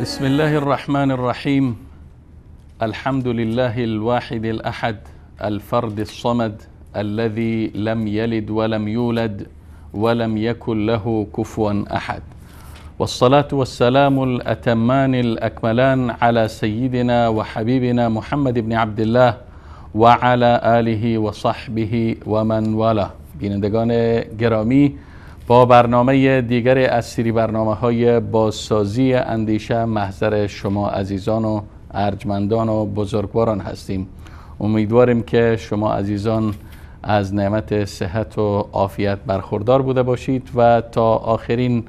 بسم الله الرحمن الرحیم. الحمد لله الواحد الأحد الفرد الصمد الذي لم يلد ولم يولد ولم يكن له كفوا أحد، والصلاة والسلام الأتمان الأكملان على سيدنا وحبيبنا محمد بن عبد الله وعلى آله وصحبه ومن والاه. بینندگان گرامی، با برنامه دیگر از سری برنامه‌های بازسازی اندیشه محضر شما عزیزان و ارجمندان و بزرگواران هستیم. امیدواریم که شما عزیزان از نعمت صحت و عافیت برخوردار بوده باشید و تا آخرین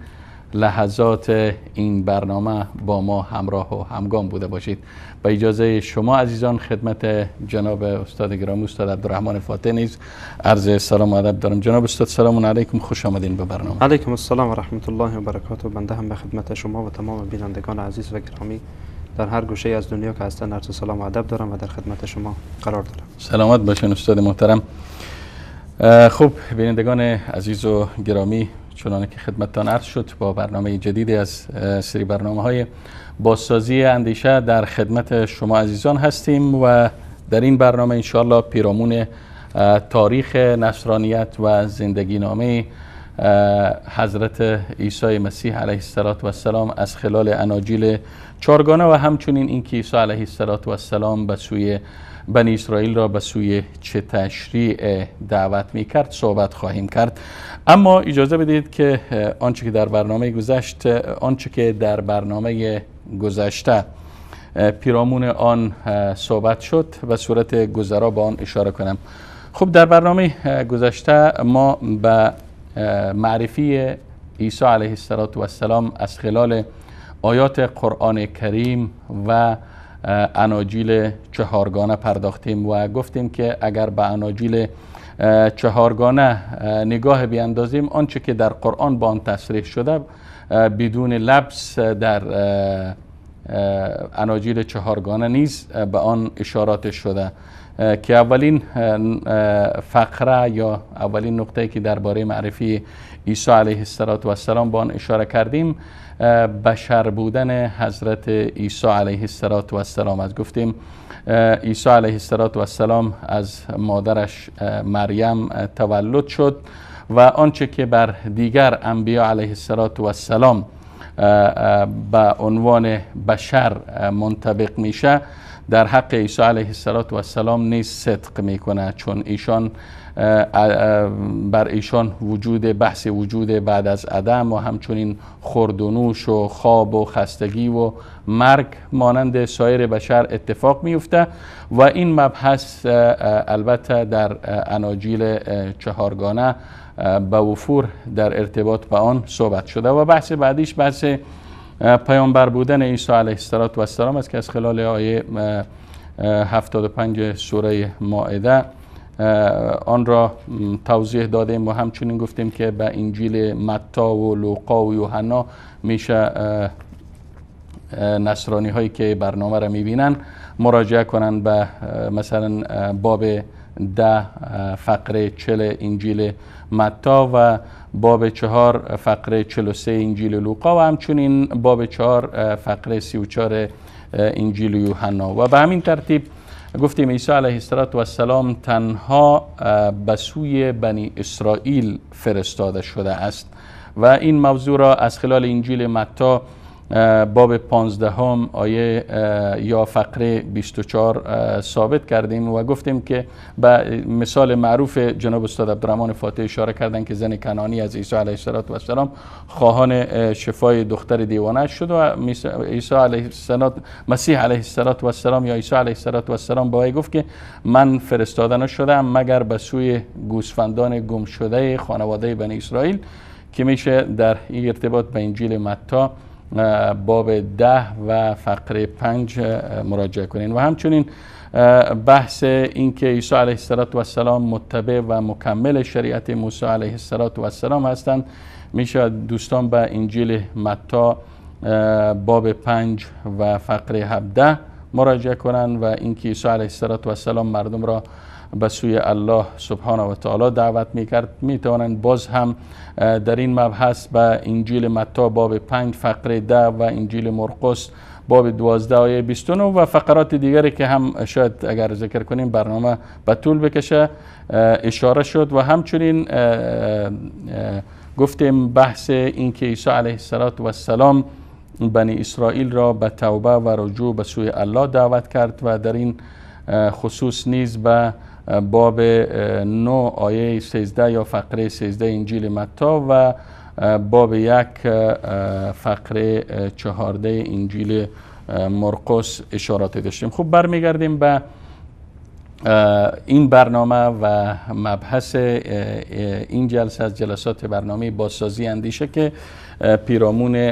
لحظات این برنامه با ما همراه و همگام بوده باشید. با اجازه شما عزیزان خدمت جناب استاد گرامی استاد عبدالرحمن فاتح نیز عرض سلام و ادب دارم. جناب استاد سلام علیکم، خوش آمدین به برنامه. علیکم السلام و رحمت الله و برکاته. بنده هم به خدمت شما و تمام بینندگان عزیز و گرامی در هر گوشه از دنیا که هستند عرض سلام و ادب دارم و در خدمت شما قرار دارم. سلامت باشین استاد محترم. خب بینندگان عزیز و گرامی، چنانه که خدمتتان عرض شد با برنامه جدید از سری برنامه‌های بازسازی اندیشه در خدمت شما عزیزان هستیم و در این برنامه انشاءالله پیرامون تاریخ نصرانیت و زندگی نامه حضرت عیسی مسیح علیه السلام از خلال اناجیل چارگانه و همچنین اینکه عیسی علیه السلام به سوی بنی اسرائیل را به سوی چه تشریع دعوت میکرد صحبت خواهیم کرد. اما اجازه بدید که آنچه که در برنامه گذشت، آنچه که در برنامه گذشته پیرامون آن صحبت شد به صورت گذرا به آن اشاره کنم. خب در برنامه گذشته ما به معرفی عیسی علیه السلام از خلال آیات قرآن کریم و اناجیل چهارگانه پرداختیم و گفتیم که اگر به اناجیل چهارگانه نگاه بیاندازیم آنچه که در قرآن با آن تصریح شده بدون لبس در اناجیل چهارگانه نیز به آن اشارات شده که اولین فقره یا اولین نقطه‌ای که درباره معرفی عیسی علیه السلام با آن اشاره کردیم بشر بودن حضرت عیسی علیه السلام است. گفتیم عیسی علیه السلام از مادرش مریم تولد شد و آنچه که بر دیگر انبیا علیه السلام به عنوان بشر منطبق میشه در حق عیسی علیه السلام نیز صدق میکنه، چون ایشان بر ایشان وجود بحث وجود بعد از عدم و همچنین خورد و نوش و خواب و خستگی و مرگ مانند سایر بشر اتفاق میفته و این مبحث البته در اناجیل چهارگانه به وفور در ارتباط با آن صحبت شده. و بحث بعدیش بحث پیامبر بودن عیسی علیه السلام است که از خلال آیه 75 سوره مائده آن را توضیح دادیم و همچنین گفتیم که به انجیل متی و لوقا و یوحنا میشه نصرانی هایی که برنامه را میبینن مراجعه کنن به مثلا باب 10 فقره 40 انجیل متی و باب 4 فقره 43 انجیل لوقا و همچنین باب 4 فقره 34 انجیل یوحنا. و به همین ترتیب گفتیم عیسی علیه السلام تنها به سوی بنی اسرائیل فرستاده شده است و این موضوع را از خلال انجیل متی باب 15 آیه یا فقره 24 ثابت کردیم و گفتیم که به مثال معروف جناب استاد عبدالرحمن فاتح اشاره کردن که زن کنعانی از عیسی علیه السلام خواهان شفای دختر دیوانه شد و عیسی علیه السلام، مسیح علیه السلام یا عیسی علیه السلام به وی گفت که من فرستاده نشدم مگر به سوی گوسفندان گم شده خانواده بنی اسرائیل، که میشه در این ارتباط به انجیل متی باب 10 و فقره 5 مراجعه کنین. و همچنین بحث این که عیسی علیه السلام متبع و مکمل شریعت موسی علیه السلام هستند، میشه دوستان به انجیل متی باب 5 و فقره 17 مراجعه کنند و اینکه عیسی علیه السلام مردم را به سوی الله سبحانه و تعالی دعوت میکرد. میتوانند باز هم در این مبحث به انجیل متی باب 5 فقره 10 و انجیل مرقس باب 12 آیه 29 و فقرات دیگری که هم شاید اگر ذکر کنیم برنامه به طول بکشه اشاره شد. و همچنین گفتیم بحث این که عیسی علیه السلام بنی اسرائیل را به توبه و رجوع به سوی الله دعوت کرد و در این خصوص نیز به باب 9 آیه 13 یا فقره 13 انجیل متی و باب 1 فقره 14 انجیل مرقس اشارات داشتیم. خب برمیگردیم به این برنامه و مبحث این جلسه از جلسات برنامه بازسازی اندیشه که پیرامون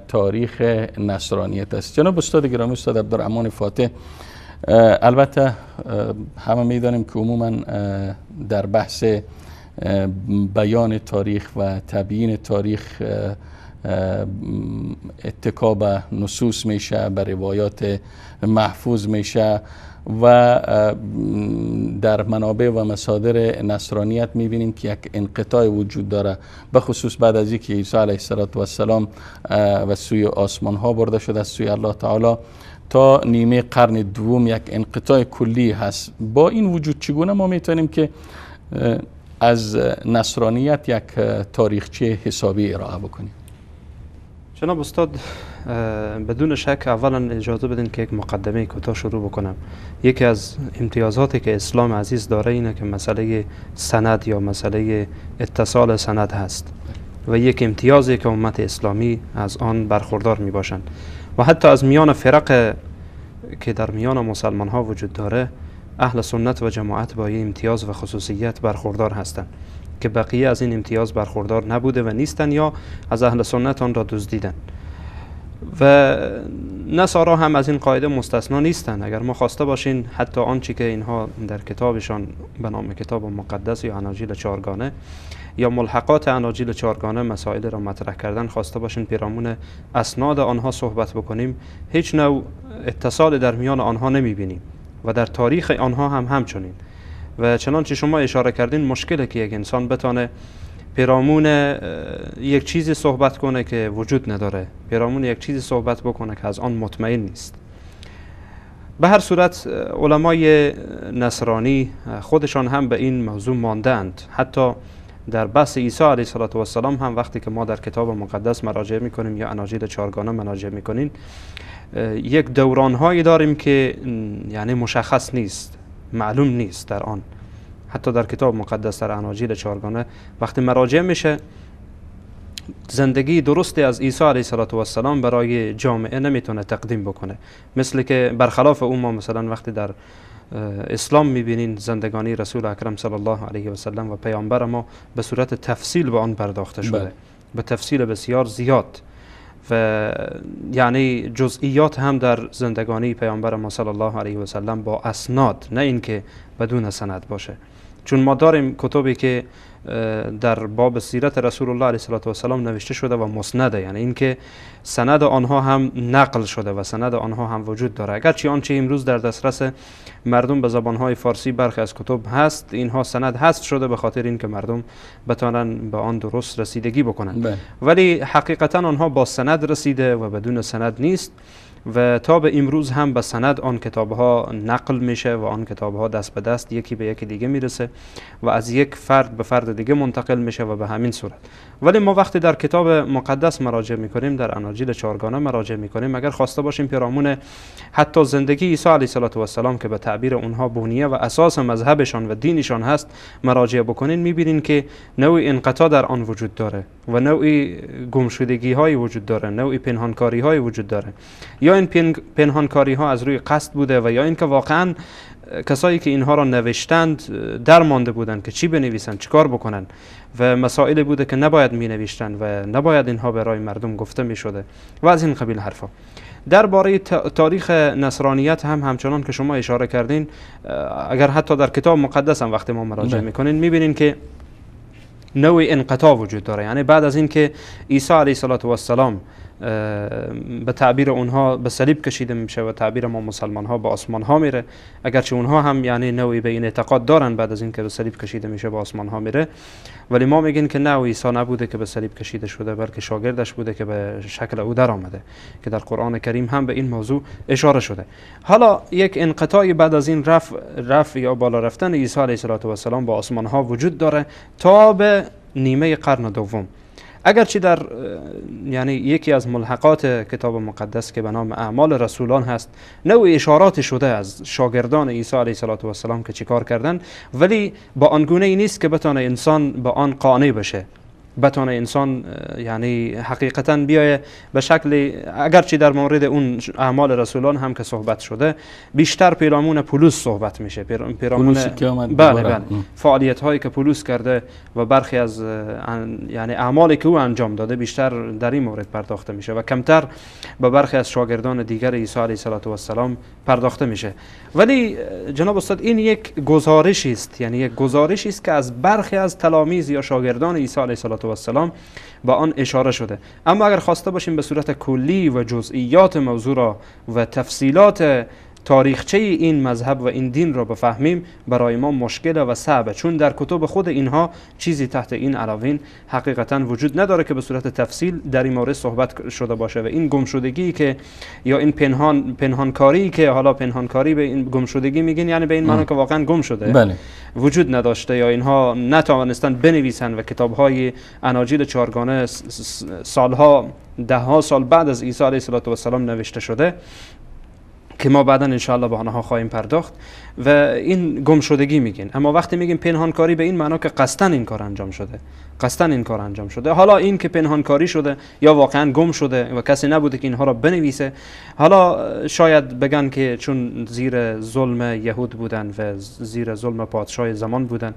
تاریخ نصرانیت است. جناب استاد گرامی استاد عبدالرحمن فاتح، البته همه میدانیم که عموما در بحث بیان تاریخ و تبیین تاریخ اتکا به نصوص میشه، به روایات محفوظ میشه و در منابع و مصادر نصرانیت میبینیم که یک انقطاع وجود داره، به خصوص بعد از اینکه عیسی علیه السلام و سوی آسمان ها برده شده از سوی الله تعالی تا نیمه قرن دوم یک انقطاع کلی هست. با این وجود چگونه ما میتونیم که از نصرانیت یک تاریخچه حسابی ارائه بکنیم؟ جناب استاد، بدون شک اولا اجازه بدین که یک مقدمه کوتاه شروع بکنم. یکی از امتیازاتی که اسلام عزیز داره اینه که مسئله سند یا مسئله اتصال سند هست و یک امتیازی که امت اسلامی از آن برخوردار می باشند و حتی از میان فرق که در میان مسلمان ها وجود داره اهل سنت و جماعت با این امتیاز و خصوصیت برخوردار هستند که بقیه از این امتیاز برخوردار نبوده و نیستن یا از اهل سنت آن را دزدیدن و نصارا هم از این قاعده مستثنا نیستند. اگر ما خواسته باشین حتی آنچه که اینها در کتابشان به نام کتاب مقدس یا اناجیل چهارگانه یا ملحقات اناجیل چهارگانه مسائل را مطرح کردن، خواسته باشین پیرامون اسناد آنها صحبت بکنیم، هیچ نوع اتصال در میان آنها نمیبینیم و در تاریخ آنها هم همچنین. و چنانچه شما اشاره کردین، مشکله که یک انسان بتانه پیرامون یک چیزی صحبت کنه که وجود نداره، پیرامون یک چیزی صحبت بکنه که از آن مطمئن نیست. به هر صورت علمای نصرانی خودشان هم به این موضوع ماندند. حتی در بحث عیسی علیه السلام هم وقتی که ما در کتاب مقدس مراجعه میکنیم یا اناجیل چهارگانه مراجعه میکنیم، یک دورانهایی داریم که یعنی مشخص نیست، معلوم نیست در آن. حتی در کتاب مقدس در اناجیل چهارگانه وقتی مراجعه میشه، زندگی درستی از عیسی علیه السلام برای جامعه نمیتونه تقدیم بکنه. مثل که برخلاف اون ما مثلا وقتی در اسلام میبینین زندگانی رسول اکرم صلی الله علیه و سلم و پیامبر ما به صورت تفصیل به آن پرداخته شده، به تفصیل بسیار زیاد و یعنی جزئیات هم در زندگانی پیامبر ما صلی الله علیه و سلم با اسناد، نه اینکه بدون سند باشه. چون ما داریم کتبی که در باب سیرت رسول الله علیه السلام نوشته شده و مسنده، یعنی اینکه سند آنها هم نقل شده و سند آنها هم وجود داره. اگرچه آنچه امروز در دسترس مردم به زبانهای فارسی برخی از کتب هست، اینها سند هست شده به خاطر اینکه مردم بتانن به آن درست رسیدگی بکنن، ولی حقیقتا آنها با سند رسیده و بدون سند نیست و تا به امروز هم به سند آن کتابها نقل میشه و آن کتابها دست به دست یکی به یکی دیگه میرسه و از یک فرد به فرد دیگه منتقل میشه و به همین صورت. ولی ما وقتی در کتاب مقدس مراجعه میکنیم، در اناجیل چهارگانه مراجعه میکنیم، اگر خواسته باشیم پیرامون حتی زندگی عیسی علیه السلام که به تعبیر اونها بنیه و اساس مذهبشان و دینشان هست مراجعه بکنین، میبینین که نوعی انقطاع در آن وجود داره و نوعی گمشدگی های وجود داره، نوعی پنهانکاری های وجود داره. یا این پنهانکاری ها از روی قصد بوده و یا اینکه واقعا کسایی که اینها را نوشتند درمانده بودند که چی بنویسند، چیکار بکنند و مسائل بوده که نباید می نوشتند و نباید اینها برای مردم گفته می شده و از این قبیل حرفا. درباره تاریخ نصرانیت هم همچنان که شما اشاره کردین، اگر حتی در کتاب مقدس هم وقتی ما مراجعه میکنین میبینین که نوع انقطاع وجود داره. یعنی بعد از اینکه عیسی علیه السلام به تعبیر اونها به صلیب کشیده میشه و تعبیر ما مسلمان ها به آسمان ها میره، اگرچه اونها هم یعنی نوعی به این اعتقاد دارن بعد از اینکه به صلیب کشیده میشه به آسمان ها میره، ولی ما میگیم که نه، عیسی نبوده که به صلیب کشیده شده، بلکه شاگردش بوده که به شکل او در آمده که در قرآن کریم هم به این موضوع اشاره شده. حالا یک انقطاعی بعد از این رفع یا بالا رفتن عیسی علیه السلام به آسمان ها وجود داره تا به نیمه قرن دوم. اگرچه در یعنی یکی از ملحقات کتاب مقدس که به نام اعمال رسولان هست نوع اشارات شده از شاگردان عیسی علیه السلام که چیکار کردن، ولی با آن گونه ای نیست که بتانه انسان با آن قانع بشه، بتانه انسان یعنی حقیقتا بیایه به شکل، اگرچه در مورد اون اعمال رسولان هم که صحبت شده بیشتر پیرامون پولس صحبت میشه، پیرامون بله بله فعالیت هایی که پولس کرده و برخی از یعنی اعمالی که او انجام داده بیشتر در این مورد پرداخته میشه و کمتر به برخی از شاگردان دیگر عیسی علیه السلام پرداخته میشه. ولی جناب استاد این یک گزارشی است، یعنی یک گزارشی است که از برخی از تلامیذ یا شاگردان عیسی علیه السلام با آن اشاره شده. اما اگر خواسته باشیم به صورت کلی و جزئیات موضوع را و تفصیلات تاریخچه این مذهب و این دین را بفهمیم برای ما مشکل و صعبه، چون در کتب خود اینها چیزی تحت این عناوین حقیقتا وجود نداره که به صورت تفصیل در این مورد صحبت شده باشه و این گمشدگی که یا این پنهانکاری که حالا پنهانکاری به این گمشدگی میگین، یعنی به این معنی که واقعا گم شده، بله، وجود نداشته یا اینها نتوانستن بنویسن و کتاب‌های اناجیل چهارگانه سالها، ده ها سال بعد از عیسی علیه السلام نوشته شده که ما بعدا انشاءالله به آنها خواهیم پرداخت و این گمشدگی میگین. اما وقتی میگیم پنهانکاری به این معنا که قصداً این کار انجام شده، قصداً این کار انجام شده. حالا این که پنهانکاری شده یا واقعا گم شده و کسی نبوده که اینها را بنویسه، حالا شاید بگن که چون زیر ظلم یهود بودن و زیر ظلم پادشاه زمان بودن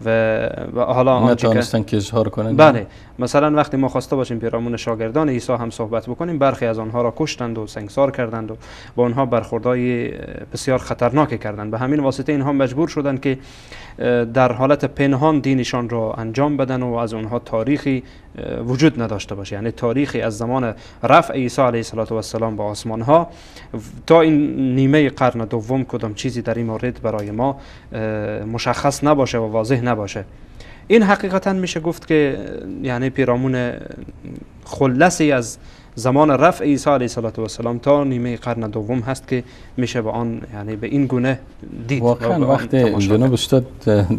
و حالا نتونستن که اظهار کنن. بله، مثلا وقتی ما خواسته باشیم پیرامون شاگردان عیسی هم صحبت بکنیم، برخی از آنها را کشتند و سنگسار کردند و با آنها برخوردهای بسیار خطرناک کردند. به همین واسطه اینها مجبور شدند که در حالت پنهان دینشان را انجام بدن و از اونها تاریخی وجود نداشته باشه، یعنی تاریخی از زمان رفع عیسی علیه السلام به آسمان ها تا این نیمه قرن دوم کدام چیزی در این مورد برای ما مشخص نباشه و واضح نباشه. این حقیقتا میشه گفت که یعنی پیرامون خلاصی از زمان رفع عیسی علیه السلام تا نیمه قرن دوم هست که میشه به آن یعنی به این گونه دید. واقعا وقت جناب استاد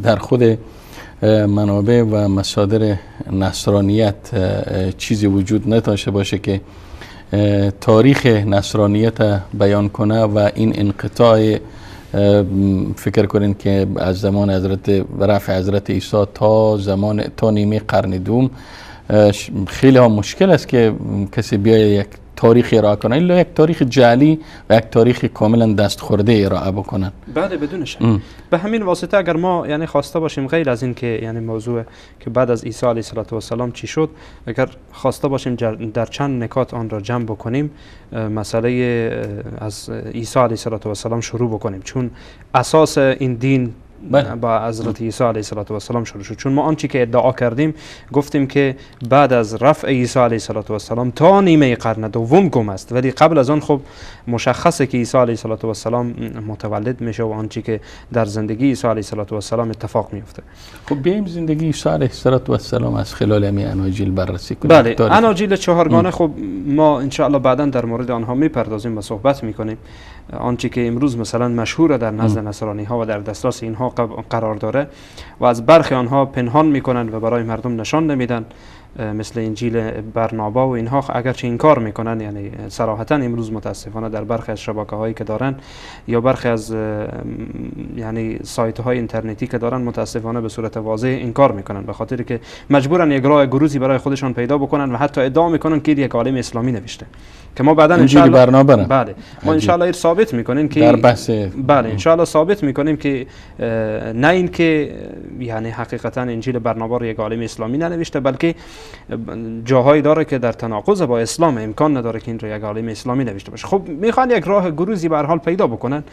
در خود منابع و مصادر نصرانیت چیزی وجود نداشته باشه که تاریخ نصرانیت بیان کنه و این انقطاع، فکر کنین که از زمان حضرت رفع حضرت عیسی تا زمان تا نیمه قرن دوم خیلی ها مشکل است که کسی بیای یک تاریخ ارائه کنه، الا یک تاریخ جعلی و یک تاریخ کاملا دست خورده ارائه بکنن. بله بدون شک. به همین واسطه اگر ما یعنی خواسته باشیم غیر از این که یعنی موضوع که بعد از عیسی علیه السلام چی شد، اگر خواسته باشیم در چند نکات آن را جمع بکنیم، مسئله از عیسی علیه السلام شروع بکنیم، چون اساس این دین بله. با حضرت عیسی علیه السلام شروع شد. چون ما آنچه که ادعا کردیم گفتیم که بعد از رفع عیسی علیه السلام تا نیمه قرن دوم گم است، ولی قبل از آن خب مشخصه که عیسی علیه السلام متولد میشه و آنچه که در زندگی عیسی علیه السلام اتفاق میفته. خب بیایم زندگی عیسی علیه السلام از خلال همین اناجیل بررسی کنیم. بله، اناجیل چهارگانه خب ما ان شاء الله بعدا در مورد آنها میپردازیم و صحبت میکنیم. آنچه که امروز مثلا مشهور در نزد نصرانی ها و در دسترس اینها قرار داره و از برخی آنها پنهان میکنن و برای مردم نشان نمیدن، مثل انجیل برنابا و اینها اگرچه انکار میکنن، یعنی صراحتا امروز متاسفانه در برخی از شبکه هایی که دارن یا برخی از یعنی سایت های اینترنتی که دارن متاسفانه به صورت واضح انکار میکنن، به خاطر که مجبورن یک راه گروزی برای خودشان پیدا بکنن و حتی ادعا میکنن که یک عالم اسلامی نوشته که ما بعدا ان شاء الله بله ما ان شاء الله ثابت میکنیم که در بحث بله ان شاء الله ثابت میکنیم که نه اینکه یعنی حقیقتا انجیل برنابا رو یک عالم اسلامی ننوشته، بلکه جاهایی داره که در تناقض با اسلام، امکان نداره که این رو یک عالم اسلامی نوشته باشه. خب میخوان یک راه گروزی به هر حال پیدا بکنن.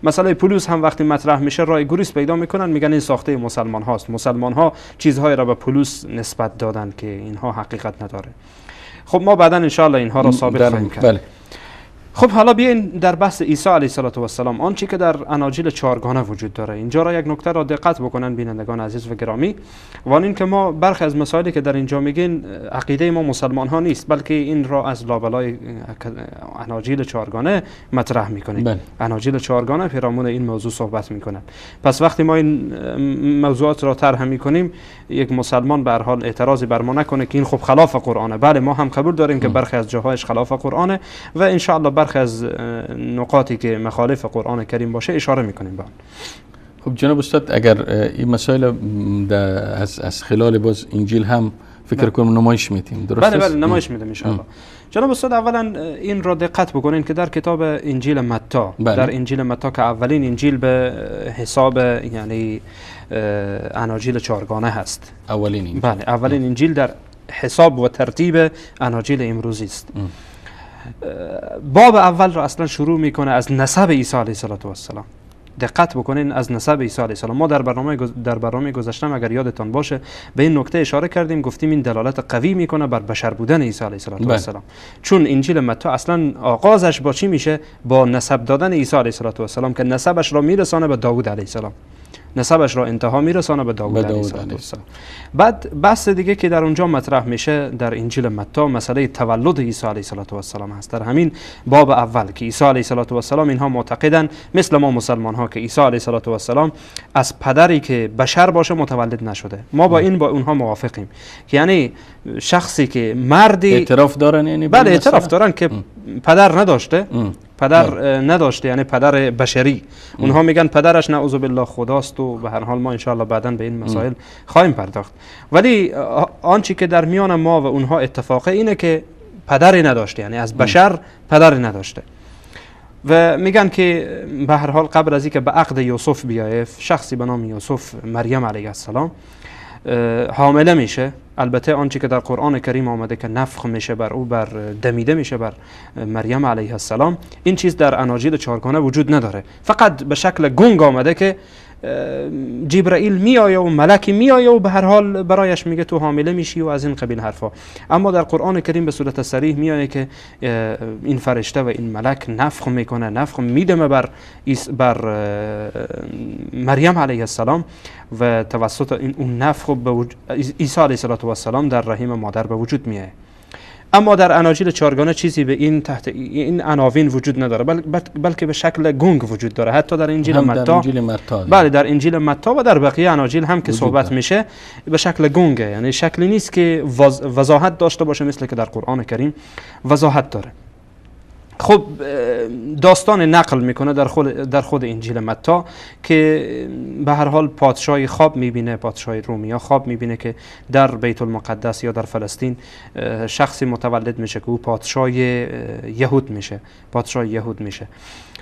مسئله پولس هم وقتی مطرح میشه راه گروز پیدا میکنن، میگن این ساخته مسلمان هاست، مسلمان ها چیزهایی را به پولس نسبت دادن که اینها حقیقت نداره. خب ما بعدا ان شاء الله اینها را ثابت خواهیم کرد. بله. خب حالا بیاین در بحث عیسی علیه السلام، آنچه که در اناجیل چهارگانه وجود داره، اینجا را یک نکته را دقت بکنن بینندگان عزیز و گرامی، و این که ما برخی از مسائلی که در اینجا میگین عقیده ما مسلمان ها نیست، بلکه این را از لابلای اناجیل چهارگانه مطرح میکنیم. بله. اناجیل چهارگانه پیرامون این موضوع صحبت میکنن. پس وقتی ما این موضوعات را طرح میکنیم، یک مسلمان به هر حال اعتراضی بر ما نکنه که این خب خلاف قرآنه. بله ما هم قبول داریم که برخی از جاهایش خلاف قرآنه و ان شاء الله برخی از نقاطی که مخالف قرآن کریم باشه اشاره میکنیم به آن. خب جناب استاد، اگر این مسائل از خلال باز انجیل هم فکر کنم نمایش میدیم، درست؟ بله بله نمایش میدیم ان شاء الله. جناب استاد اولا این را دقت بکنین که در کتاب انجیل متی، بله. در انجیل متی که اولین انجیل به حساب یعنی اناجیل چهارگانه هست، اولین انجیل. بله اولین انجیل در حساب و ترتیب اناجیل امروزی است. باب اول را اصلا شروع میکنه از نسب عیسی علیه السلام. دقت بکنین از نسب عیسی علیه السلام. ما در برنامه گذشته اگر یادتان باشه به این نکته اشاره کردیم، گفتیم این دلالت قوی میکنه بر بشر بودن عیسی علیه السلام. چون انجیل متی اصلا آغازش با چی میشه؟ با نسب دادن عیسی علیه السلام که نسبش را میرسانه به داوود علیه السلام، نسبش را انتها میرسانه به داوود علیه السلام. بعد بحث دیگه که در اونجا مطرح میشه در انجیل متی مسئله تولد عیسی علیه السلام هست. در همین باب اول که عیسی علیه السلام، اینها معتقدن مثل ما مسلمان ها که عیسی علیه السلام از پدری که بشر باشه متولد نشده. ما با این با اونها موافقیم، یعنی شخصی که مردی اعتراف دارن، یعنی بله اعتراف دارن که پدر نداشته، پدر نداشته، یعنی پدر بشری. اونها میگن پدرش نعوذ بالله خداست و به هر حال ما انشاءالله بعدا به این مسائل خواهیم پرداخت. ولی آنچه که در میان ما و اونها اتفاقه اینه که پدری نداشته، یعنی از بشر پدری نداشته. و میگن که به هر حال قبل از اینکه به عقد یوسف بیایه، شخصی به نام یوسف مریم علیه السلام حامله میشه. البته آنچه که در قرآن کریم آمده که نفخ میشه بر او، بر دمیده میشه بر مریم علیه السلام، این چیز در اناجیل چهارگانه وجود نداره. فقط به شکل گنگ آمده که جبرائیل میآیه و ملکی میآیه و به هر حال برایش میگه تو حامله میشی و از این قبیل حرفا. اما در قرآن کریم به صورت صریح میآیه که این فرشته و این ملک نفخ میکنه، نفخ میدمه بر مریم علیه السلام و توسط این اون نفخ به عیسی علیه السلام در رحم مادر به وجود میآیه. اما در اناجیل چهارگانه چیزی به این تحت این عناوین وجود نداره، بلکه به شکل گنگ وجود داره. حتی در انجیل متی، بله در انجیل متی و در بقیه اناجیل هم که صحبت میشه به شکل گنگه، یعنی شکلی نیست که وضاحت داشته باشه مثل که در قرآن کریم وضاحت داره. خب داستان نقل میکنه در خود انجیل متی که به هر حال پادشاهی خواب میبینه، پادشاه رومیا خواب میبینه که در بیت المقدس یا در فلسطین شخصی متولد میشه که او پادشاه یهود میشه، پادشاه یهود میشه.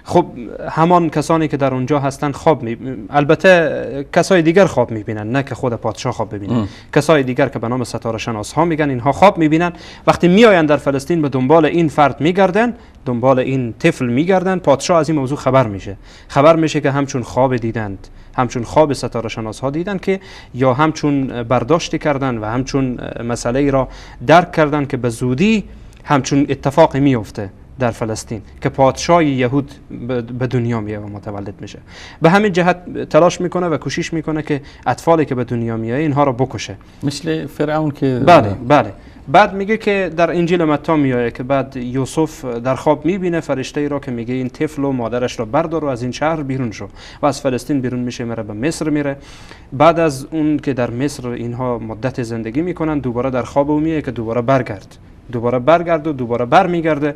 خب همان کسانی که در اونجا هستن خواب البته کسای دیگر خواب میبینن، نه که خود پادشاه خواب ببینه. کسای دیگر که به نام ستاره شناس ها میگن، اینها خواب میبینن. وقتی میآیند در فلسطین به دنبال این فرد میگردن، دنبال این طفل میگردن. پادشاه از این موضوع خبر میشه، خبر میشه که همچون خواب دیدند، همچون خواب ستاره شناس ها دیدن که یا همچون برداشتی کردن و همچون مسئله را درک کردن که به زودی همچون اتفاقی میفته در فلسطین که پادشاه یهود به دنیا میاد و متولد میشه. به همین جهت تلاش میکنه و کوشش میکنه که اطفالی که به دنیا میاد اینها رو بکشه، مثل فرعون که بله بله. بعد میگه که در انجیل متی میآید که بعد یوسف در خواب میبینه فرشته ای را که میگه این طفل و مادرش را بردار و از این شهر بیرون شو، و از فلسطین بیرون میشه، میره به مصر میره. بعد از اون که در مصر اینها مدت زندگی میکنن، دوباره در خواب او میاد که دوباره برگرد، دوباره برگرد و دوباره برمیگرده.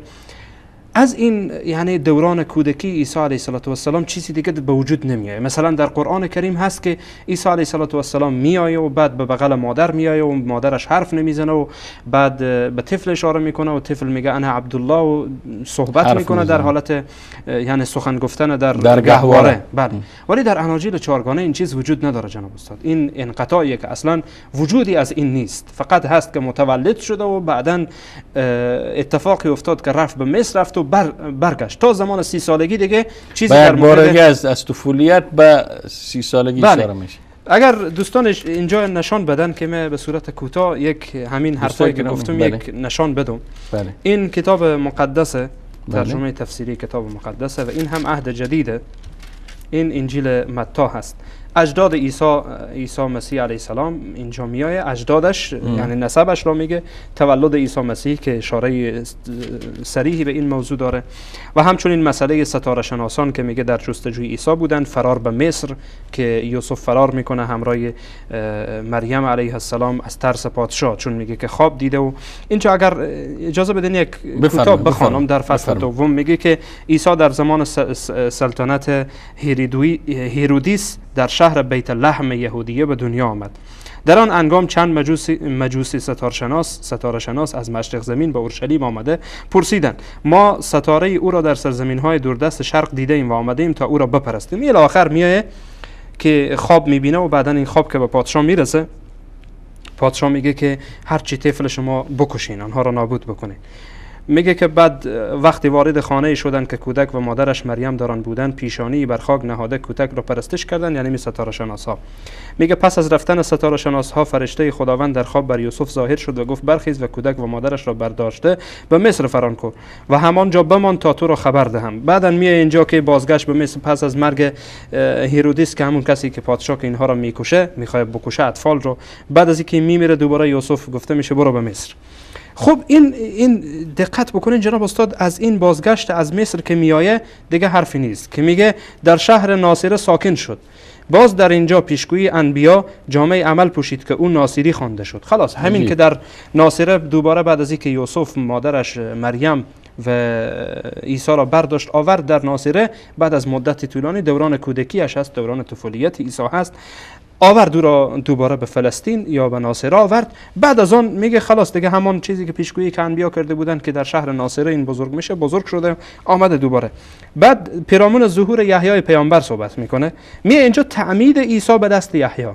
از این یعنی دوران کودکی عیسی علیه السلام چیزی دیگه به وجود نمیاد. مثلا در قرآن کریم هست که عیسی علیه السلام میآید و بعد به بغل مادر میآید و مادرش حرف نمیزنه و بعد به طفل اشاره میکنه و طفل میگه انا عبدالله و صحبت میکنه در حالت یعنی سخن گفتن در گهواره. بله. ولی در اناجیل چهارگانه این چیز وجود نداره جناب استاد. این انقطاعیه که اصلا وجودی از این نیست، فقط هست که متولد شده و بعدا اتفاقی افتاد که رفت به مصر، رفت و برگشت تا زمان 30 سالگی دیگه چیزی در مورد از طفولیت به 30 سالگی اشاره میشه. اگر دوستانش اینجا نشان بدن که من به صورت کوتاه یک همین حرفایی که گفتم بله. یک نشان بدم. بله. این کتاب مقدسه، ترجمه تفسیری کتاب مقدسه و این هم عهد جدیده، این انجیل متی هست. اجداد عیسی مسیح علیه السلام اینجا میایه، اجدادش یعنی نسبش را میگه، تولد عیسی مسیح که اشاره صریحی به این موضوع داره و همچنین مسئله ستاره شناسان که میگه در جستجوی عیسی بودن، فرار به مصر که یوسف فرار میکنه همراه مریم علیه السلام از ترس پادشاه، چون میگه که خواب دیده. و اینجا اگر اجازه بدین یک کتاب بخوانم در فصل دوم میگه که عیسی در زمان سلطنت هیرودیس در شهر بیت لحم یهودیه به دنیا آمد. در آن انگام چند مجوسی ستاره شناس از مشرق زمین به اورشلیم آمده پرسیدند ما ستاره او را در سرزمین های دوردست شرق دیده ایم و آمده ایم تا او را بپرستیم. الی آخر میایه که خواب میبینه و بعدا این خواب که به پادشاه میرسه، پادشاه میگه که هر چی طفل شما بکشین، آنها را نابود بکنین. میگه که بعد وقتی وارد خانه شدن که کودک و مادرش مریم داران بودن، پیشانی بر خاک نهاده کودک را پرستش کردن، یعنی می ستاره شناس ها. میگه پس از رفتن ستاره شناس ها فرشته خداوند در خواب بر یوسف ظاهر شد و گفت برخیز و کودک و مادرش را برداشته به مصر فرار کن و همانجا بمان تا تو را خبر دهم. بعدا میای اینجا که بازگشت به مصر پس از مرگ هیرودیس که همون کسی که پادشاه که اینها را میکشه، میخواد بکشه اطفال رو، بعد از اینکه میمیره دوباره یوسف گفته میشه برو به مصر. خب این دقت بکنین جناب استاد، از این بازگشت از مصر که میایه دیگه حرفی نیست که میگه در شهر ناصره ساکن شد. باز در اینجا پیشگویی انبیا جامعه عمل پوشید که او ناصری خوانده شد. خلاص همین که در ناصره دوباره بعد از اینکه یوسف مادرش مریم و عیسی را برداشت آورد در ناصره، بعد از مدت طولانی دوران کودکیش هست، دوران طفولیت عیسی هست، آورد او را دوباره به فلسطین یا به ناصره آورد. بعد از آن میگه خلاص دیگه همان چیزی که پیشگویی که انبیا کرده بودن که در شهر ناصره این بزرگ میشه، بزرگ شده آمده دوباره. بعد پیرامون ظهور یحیی پیامبر صحبت میکنه، میگه اینجا تعمید عیسی به دست یحیی،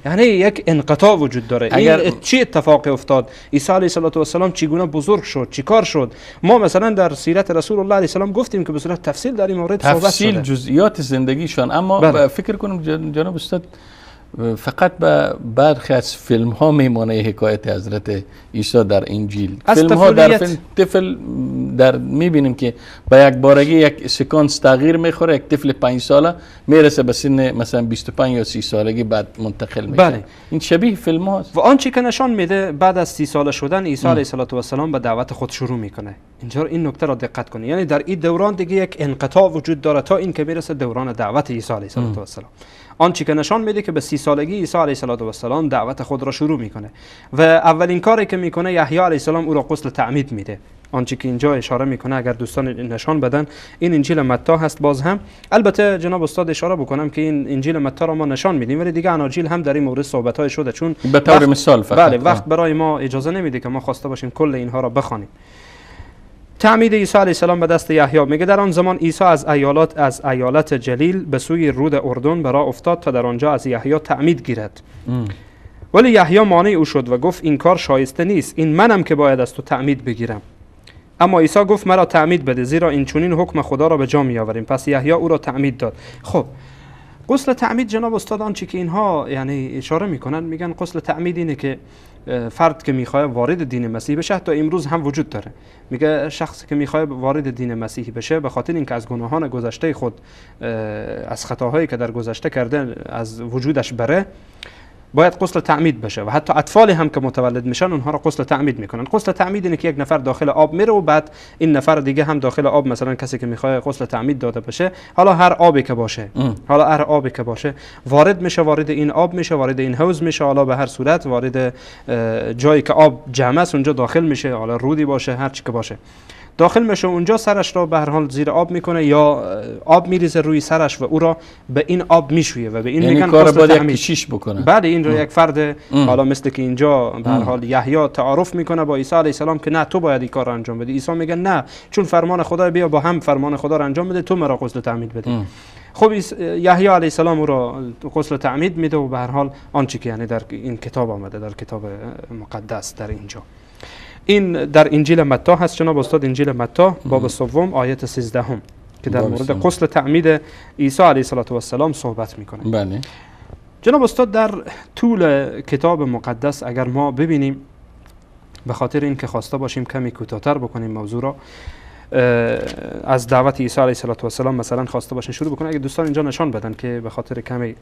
یعنی یک انقطاع وجود داره. اگر این چی اتفاقی افتاد؟ عیسی علیه السلام چگونه بزرگ شد؟ چیکار شد؟ ما مثلا در سیرت رسول الله علیه السلام گفتیم که به صورت تفصیل در این مورد صحبت شده، تفصیل جزئیات زندگیشان. اما بله. فکر کنم جناب استاد فقط به برخی از فیلم ها میمانه حکایت حضرت عیسی در انجیل. فیلم ها در فیلم طفل در میبینیم که به یک بارگی یک سکانس تغییر میخوره، یک طفل 5 ساله میرسه به سن مثلا 25 یا 30 سالگی، بعد منتقل میشه. بله. این شبیه فیلم هاست. و آنچه که نشان میده بعد از 30 ساله شدن عیسی علیه السلام به دعوت خود شروع میکنه. اینجا این نکته را دقت کنید، یعنی در این دوران دیگه یک انقطاع وجود داره تا این که میرسه دوران دعوت عیسی علیه السلام. آنچه که نشان میده که به 30 سالگی عیسی علیه السلام دعوت خود را شروع میکنه و اولین کاری که میکنه یحیی علیه السلام او را غسل تعمید میده. آنچه که اینجا اشاره میکنه اگر دوستان نشان بدن، این انجیل متی هست. باز هم البته جناب استاد اشاره بکنم که این انجیل متی را ما نشان میدیم، ولی دیگه اناجیل هم در این مورد صحبت های شده، چون به طور مثال فقط بله وقت برای ما اجازه نمیده که ما خواسته باشیم کل اینها را بخوانیم. تعمید عیسی علیه السلام به دست یحیی. میگه در آن زمان عیسی از ایالت جلیل به سوی رود اردن به راه افتاد تا در آنجا از یحیی تعمید گیرد. ولی یحیی مانع او شد و گفت این کار شایسته نیست، این منم که باید از تو تعمید بگیرم. اما عیسی گفت مرا تعمید بده، زیرا این چنین حکم خدا را به جا می آوریم. پس یحیی او را تعمید داد. خب غسل تعمید جناب استاد آنچه که اینها یعنی اشاره میکنن، میگن غسل تعمید اینه که فرد که میخواد وارد دین مسیح بشه، حتی امروز هم وجود داره، میگه شخصی که میخواد وارد دین مسیحی بشه به خاطر اینکه از گناهان گذشته خود، از خطاهایی که در گذشته کرده از وجودش بره، باید غسل تعمید بشه. و حتی اطفال هم که متولد میشن اونها را غسل تعمید میکنن. غسل تعمید اینه که یک نفر داخل آب میره و بعد این نفر دیگه هم داخل آب، مثلا کسی که میخواد غسل تعمید داده بشه، حالا هر آبی که باشه، حالا هر آبی که باشه وارد میشه، وارد این آب میشه، وارد این حوض میشه، حالا به هر صورت وارد جایی که آب جمع است اونجا داخل میشه، حالا رودی باشه، هر چی که باشه داخل میشه، اونجا سرش را به هر حال زیر آب میکنه یا آب میریزه روی سرش و او را به این آب میشویه و به این یعنی میگن کار غسل باید یک تعمید. کشیش بکنه. بله، این رو یک فرد، حالا مثل که اینجا به هر حال یحیی تعارف میکنه با عیسی علیه السلام که نه تو باید این کار رو انجام بدی. عیسی میگه نه، چون فرمان خدا، بیا با هم فرمان خدا رو انجام بده، تو مرا غسل تعمید بده. خب یحیی علیه السلام او را غسل تعمید میده و به هر حال آنچه که یعنی در این کتاب آمده، در کتاب مقدس در اینجا، این در انجیل متی هست جناب استاد، انجیل متی باب سوم آیت 13 که در باب مورد سوم. غسل تعمید عیسی علیه السلام صحبت میکنه. بله. جناب استاد در طول کتاب مقدس اگر ما ببینیم، به خاطر اینکه خواسته باشیم کمی کوتاه‌تر بکنیم موضوع را، از دعوت عیسی علیه السلام مثلا خواسته باشین شروع بکنیم، اگه دوستان اینجا نشان بدن که به خاطر کمی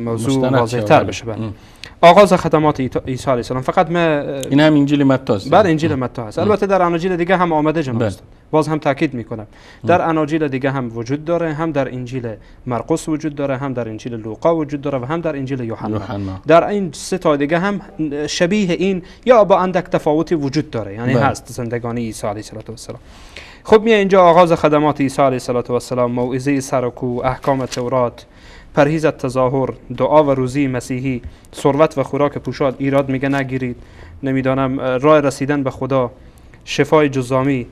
موضوع مستند واضح‌تر شود. بشه. بله. آغاز خدمات عیسی علیه السلام فقط ما این هم انجیل متی است. بله، انجیل متی هست. البته در اناجیل دیگه هم آمده جناب بله. استاد، باز هم تاکید میکنم در اناجیل دیگه هم وجود داره، هم در انجیل مرقس وجود داره، هم در انجیل لوقا وجود داره و هم در انجیل یوحنا. یوحنا. در این سه تا دیگه هم شبیه این یا با اندک تفاوتی وجود داره، یعنی بله. هست زندگانی عیسی علیه السلام. خب میای اینجا آغاز خدمات عیسی علیه السلام، موعظه سرکو، احکام تورات، پرهیز از تظاهر، دعا و روزی مسیحی، ثروت و خوراک پوشاد، ایراد میگه نگیرید، نمیدانم راه رسیدن به خدا، شفای جزامی،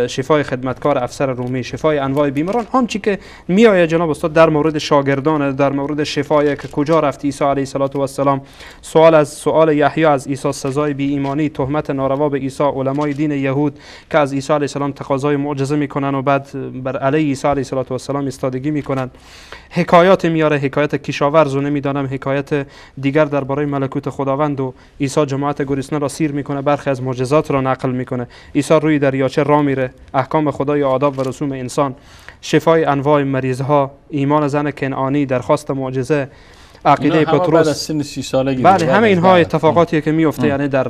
شفای خدمتکار افسر رومی، شفای انواع بیماران. آنچه که میآید جناب استاد در مورد شاگردان، در مورد شفای که کجا رفت عیسی علیه السلام، سوال از سوال یحیی از عیسی، سزای بی ایمانی، تهمت ناروا به عیسی، علمای دین یهود که از عیسی علیه السلام تقاضای معجزه میکنن و بعد بر علیه عیسی علیه السلام ایستادگی میکنن، حکایات میاره، حکایت کشاورز و نمیدانم حکایت دیگر درباره ملکوت خداوند و عیسی جماعت گرسنه را سیر میکنه، برخی از معجزات را نقل میکنه، عیسی روی دریاچه را میره، احکام خدای، آداب و رسوم انسان، شفای انواع مریضها، ایمان زن کنعانی، درخواست معجزه، عقیده اینا همه بعد پتروس. از سن 30 سالگی بله، دیگه، بعد همه از اینها دعوت. اتفاقاتیه که میفته، یعنی در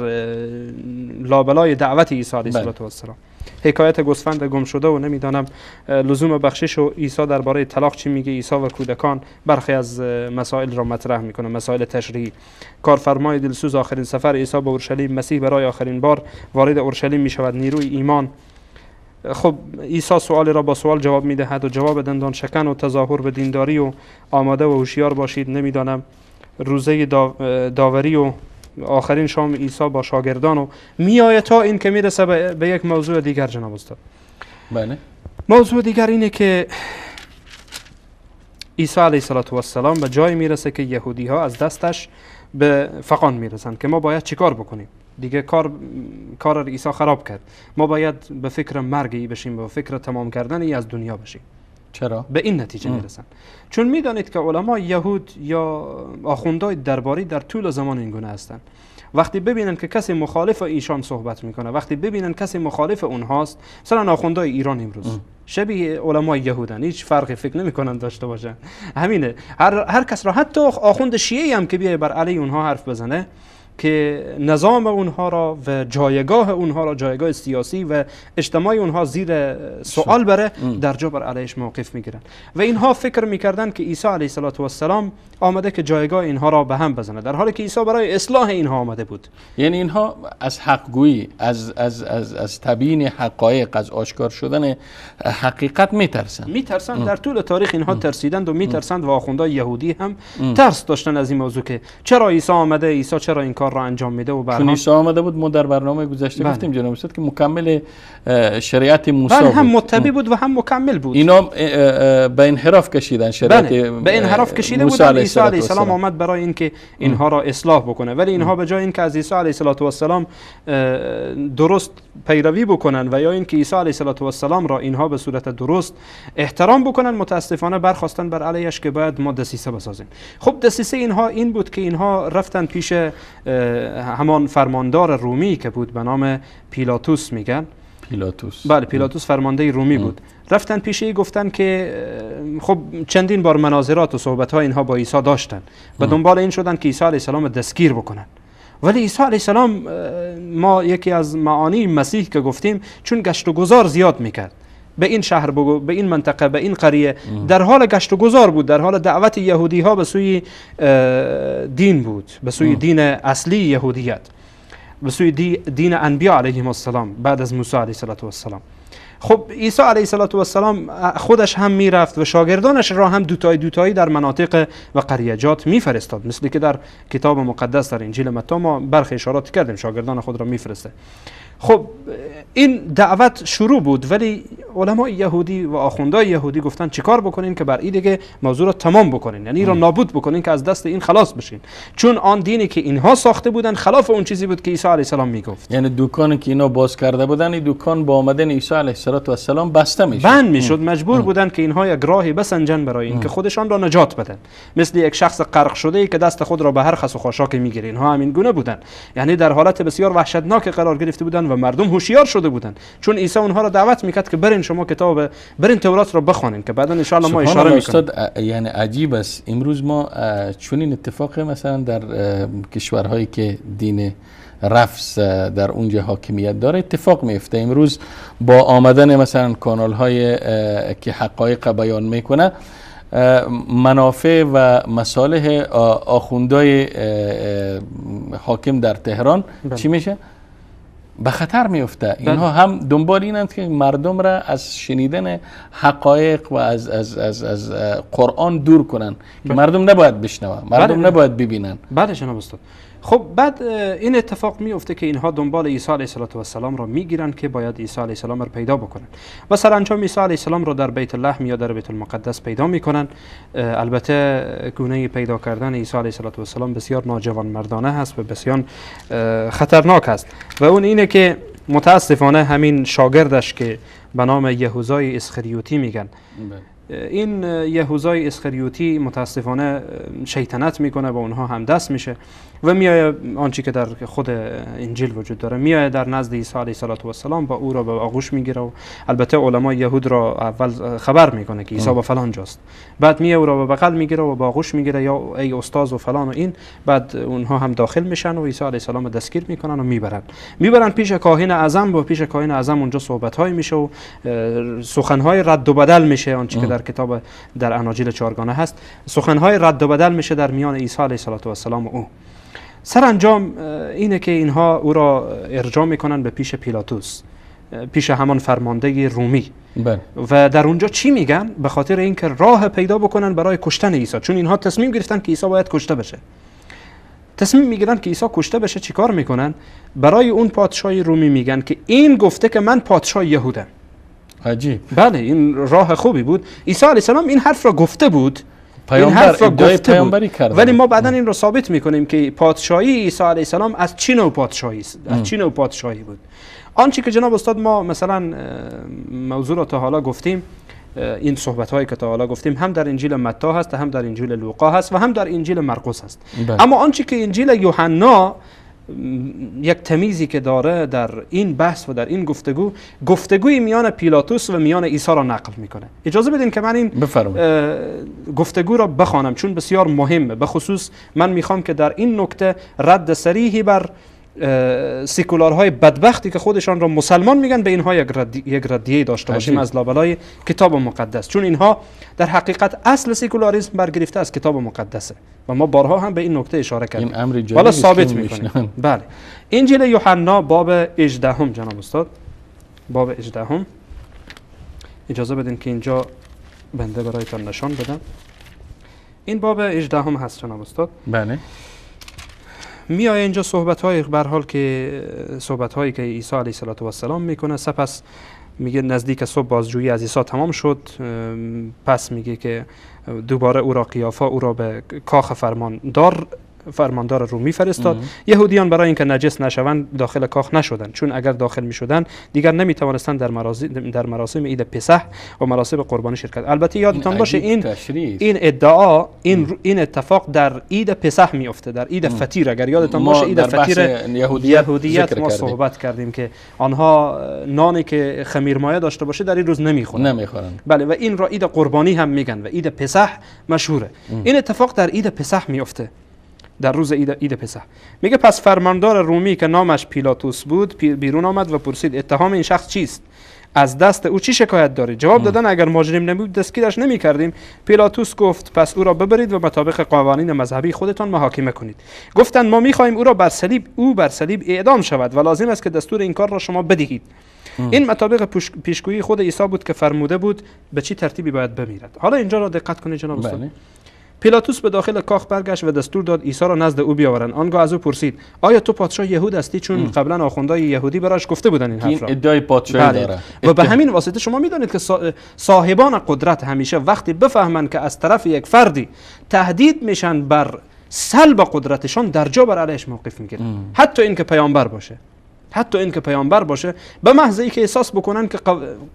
لابلای دعوت عیسی علیه بله. السلام، حکایت گوسفند گم شده و نمیدانم لزوم بخشش و عیسی درباره طلاق چی میگه، عیسی و کودکان، برخی از مسائل را مطرح میکنه، مسائل تشریعی، کارفرمای دلسوز، آخرین سفر عیسی به اورشلیم، مسیح برای آخرین بار وارد اورشلیم میشود، نیروی ایمان. خب عیسی سوالی را با سوال جواب میدهد و جواب دندان شکن و تظاهر به دینداری و آماده و هوشیار باشید، نمیدانم روزه داوری و آخرین شام عیسی با شاگردان و میآید تا این که میرسه به یک موضوع دیگر جناب استاد. بله. موضوع دیگر اینه که عیسی علیه السلام به جای میرسه که یهودی ها از دستش به فغان میرسن که ما باید چیکار بکنیم دیگه، کار عیسی خراب کرد، ما باید به فکر مرگ ای بشیم، به فکر تمام کردن ای از دنیا بشیم. چرا؟ به این نتیجه میرسن چون میدانید که علما یهود یا آخوندهای درباری در طول زمان این گونه هستند. وقتی ببینن که کسی مخالف ایشان صحبت میکنه، وقتی ببینن کسی مخالف اونهاست، مثلا آخوندهای ایران امروز شبیه علمای یهودن، هیچ فرقی فکر نمیکنن داشته باشن. همینه، هر کس را، حتی آخوند شیعی هم که بیای بر علیه اونها حرف بزنه که نظام اونها را و جایگاه اونها را، جایگاه سیاسی و اجتماعی اونها زیر سوال بره، در جا بر علیهش موقف میگیرن. و اینها فکر میکردن که عیسی علیه السلام آمده که جایگاه اینها را به هم بزنه، در حالی که عیسی برای اصلاح اینها آمده بود. یعنی اینها از حقگویی، از از از از تبیین حقایق، از آشکار شدن حقیقت میترسن. میترسن. در طول تاریخ اینها ترسیدند و میترسند و آخوندهای یهودی هم ترس داشتن از این موضوع که چرا عیسی آمده، عیسی چرا این کار کار را انجام میده و چون عیسی آمده بود، ما در برنامه گذشته گفتیم جناب استاد که مکمل شریعت موسی بود. هم متبع بود و هم مکمل بود. اینا به انحراف کشیدن شریعت، به انحراف کشیده بودن. عیسی علیه السلام آمد برای اینکه اینها را اصلاح بکنه، ولی اینها به جای اینکه از عیسی علیه السلام درست پیروی بکنن و یا اینکه عیسی علیه السلام را اینها به صورت درست احترام بکنن، متاسفانه برخواستن بر علیهش که باید ما دسیسه بسازیم. خب دسیسه اینها این بود که اینها رفتن پیش همان فرماندار رومی که بود به نام پیلاتوس، میگن پیلاتوس. بله، پیلاتوس فرمانده رومی بود. رفتن پیش ای گفتن که خب چندین بار مناظرات و صحبت های اینها با عیسی داشتن و دنبال این شدن که عیسی علیه السلام دستگیر بکنن. ولی عیسی علیه السلام، ما یکی از معانی مسیح که گفتیم، چون گشت و گذار زیاد میکرد به این شهر، به این منطقه، به این قریه، در حال گشت و گذار بود، در حال دعوت یهودی ها به سوی دین بود، به سوی دین اصلی یهودیت، به سوی دین انبیا علیهم السلام بعد از موسی علیه السلام. خب عیسی علیه السلام خودش هم میرفت و شاگردانش را هم دوتایی دوتایی در مناطق و قریه‌جات میفرستاد، مثلی که در کتاب مقدس در انجیل متی ما برخی اشارات کردیم، شاگردان خود را میفرسته. خب این دعوت شروع بود، ولی علمای یهودی و آخوندهای یهودی گفتن چیکار بکنین که بر این دیگه موضوع را تمام بکنین، یعنی را نابود بکنین که از دست این خلاص بشین، چون آن دینی که اینها ساخته بودن خلاف اون چیزی بود که عیسی علیه السلام میگفت. یعنی دکانی که اینا باز کرده بودن، این دکان با آمدن عیسی علیه السلام بسته میشد، بند میشد. مجبور بودن که اینها یک راهی بسنجن برای اینکه خودشان را نجات بدن، مثل یک شخص غرق شده ای که دست خود را به هر خس و خاشاک میگیره. اینها همین گونه بودن، یعنی در حالت بسیار وحشتناک قرار گرفته بودن و مردم هوشیار شده بودن، چون عیسی اونها را دعوت میکرد که برین شما کتاب، برین تورات را بخوانین که بعدا ان شاء الله ما اشاره میکنیم. یعنی عجیب است امروز ما چنین اتفاقی مثلا در کشورهایی که دین رفس در اونجا حاکمیت داره اتفاق میفته. امروز با آمدن مثلا کانال های که حقایق بیان میکنه، منافع و مصالح آخوندهای حاکم در تهران چی میشه؟ به خطر میفته. اینها هم دنبال اینند که مردم را از شنیدن حقایق و از از از از قرآن دور کنن که مردم نباید بشنون، مردم نباید ببینن. بله جناب استاد. خب بعد این اتفاق میفته که اینها دنبال عیسی علیه السلام را میگیرن که باید عیسی علیه السلام را پیدا بکنن و سرانجام عیسی علیه السلام را در بیت لحم یا در بیت المقدس پیدا میکنن. البته گونه پیدا کردن عیسی علیه السلام بسیار ناجوانمردانه هست و بسیار خطرناک است و اون اینه که متاسفانه همین شاگردش که به نام یهوذای اسخریوتی میگن، این یهوذای اسخریوتی متاسفانه شیطنت میکنه، با اونها هم دست میشه و میایه آنچه که در خود انجیل وجود داره، میایه در نزد عیسی علیه السلام با او را به آغوش میگیره و البته علمای یهود را اول خبر میکنه که عیسی با فلان جاست، بعد میایه او را به بغل میگیره و به آغوش میگیره یا ای استاد و فلان و این، بعد اونها هم داخل میشن و عیسی علیه السلام دستگیر میکنن و میبرن پیش کاهن اعظم و پیش کاهن اعظم اونجا صحبت های میشه و سخن های رد و بدل میشه، آنچه که در کتاب در اناجیل چهارگانه هست، سخن های رد و بدل میشه در میان عیسی علیه السلام و او. سرانجام اینه که اینها او را ارجاع میکنن به پیش پیلاتوس، پیش همان فرمانده رومی. بله. و در اونجا چی میگن؟ به خاطر اینکه راه پیدا بکنن برای کشتن عیسی، چون اینها تصمیم گرفتن که عیسی باید کشته بشه. تصمیم میگیرن که عیسی کشته بشه، چیکار میکنن؟ برای اون پادشاه رومی میگن که این گفته که من پادشاه یهودم. عجیب. بله، این راه خوبی بود. عیسی علیه السلام این حرف را گفته بود، پیامبر ادعای پیامبری کرده، ولی ما بعدا این رو ثابت میکنیم که پادشاهی عیسی علیه السلام از چه نوع پادشاهی است، از چه نوع پادشاهی بود. آنچه که جناب استاد ما مثلا موضوع را تا حالا گفتیم، این صحبت هایی که تا حالا گفتیم هم در انجیل متی هست، هم در انجیل لوقا هست و هم در انجیل مرقس هست. اما آنچه که انجیل یوحنا یک تمیزی که داره در این بحث و در این گفتگو، گفتگوی میان پیلاتوس و میان عیسی را نقل میکنه. اجازه بدین که من این گفتگو را بخوانم چون بسیار مهمه. به خصوص من میخوام که در این نکته رد صریحی بر سیکولارهای بدبختی که خودشان را مسلمان میگن به اینها یک ردیه داشته باشیم از لابلای کتاب مقدس، چون اینها در حقیقت اصل سیکولاریسم برگرفته از کتاب مقدسه و ما بارها هم به این نکته اشاره کردیم. این امر حالا ثابت میکنیم. بله، انجیل یوحنا باب 18 جناب استاد، باب 18. اجازه بدین که اینجا بنده برایتان نشان بدم. این باب 18 هست جناب استاد. بله. میای اینجا صحبت‌های به هر حال که صحبت‌هایی که عیسی علیه السلام میکنه. سپس میگه نزدیک صبح بازجویی از عیسی تمام شد. پس میگه که دوباره او را قیافا او را به کاخ فرماندار رومی فرستاد. یهودیان برای اینکه نجس نشوند داخل کاخ نشدند، چون اگر داخل میشدند دیگر نمیتوانستند در مراسم عید پسح و مراسم قربانی شرکت. البته یادتان باشه این ادعا این اتفاق در عید پسح میفته، در عید فطیر. اگر یادتان باشه عید فطیر یهودیت ما صحبت کردیم که آنها نانی که خمیرمایه داشته باشه در این روز نمیخورند. بله، و این را عید قربانی هم میگن و عید پسح مشهوره. این اتفاق در عید پسح میفته، در روز عید پسح. میگه پس فرماندار رومی که نامش پیلاتوس بود بیرون آمد و پرسید اتهام این شخص چیست؟ از دست او چی شکایت داری؟ جواب دادن اگر مجرم نبود دستگیرش نمی کردیم. پیلاتوس گفت پس او را ببرید و مطابق قوانین مذهبی خودتان محاکمه کنید. گفتند ما میخواهیم او را بر صلیب اعدام شود و لازم است که دستور این کار را شما بدهید. این مطابق پیشگویی خود عیسی بود که فرموده بود به چی ترتیبی باید بمیرد. حالا اینجا را دقت کنید جناب استاد. پیلاتوس به داخل کاخ برگشت و دستور داد عیسی را نزد او بیاورند. آنگاه از او پرسید آیا تو پادشاه یهود هستی؟ چون قبلا آخوندهای یهودی براش گفته بودن این حرف را. این ادعای پادشاهی داره. و به همین واسطه شما میدانید که صاحبان قدرت همیشه وقتی بفهمند که از طرف یک فردی تهدید میشن بر سلب قدرتشان، در جا بر علیهش موقف میگیرن. حتی اینکه پیامبر باشه، حتی اینکه پیامبر باشه، به محض اینکه احساس بکنن که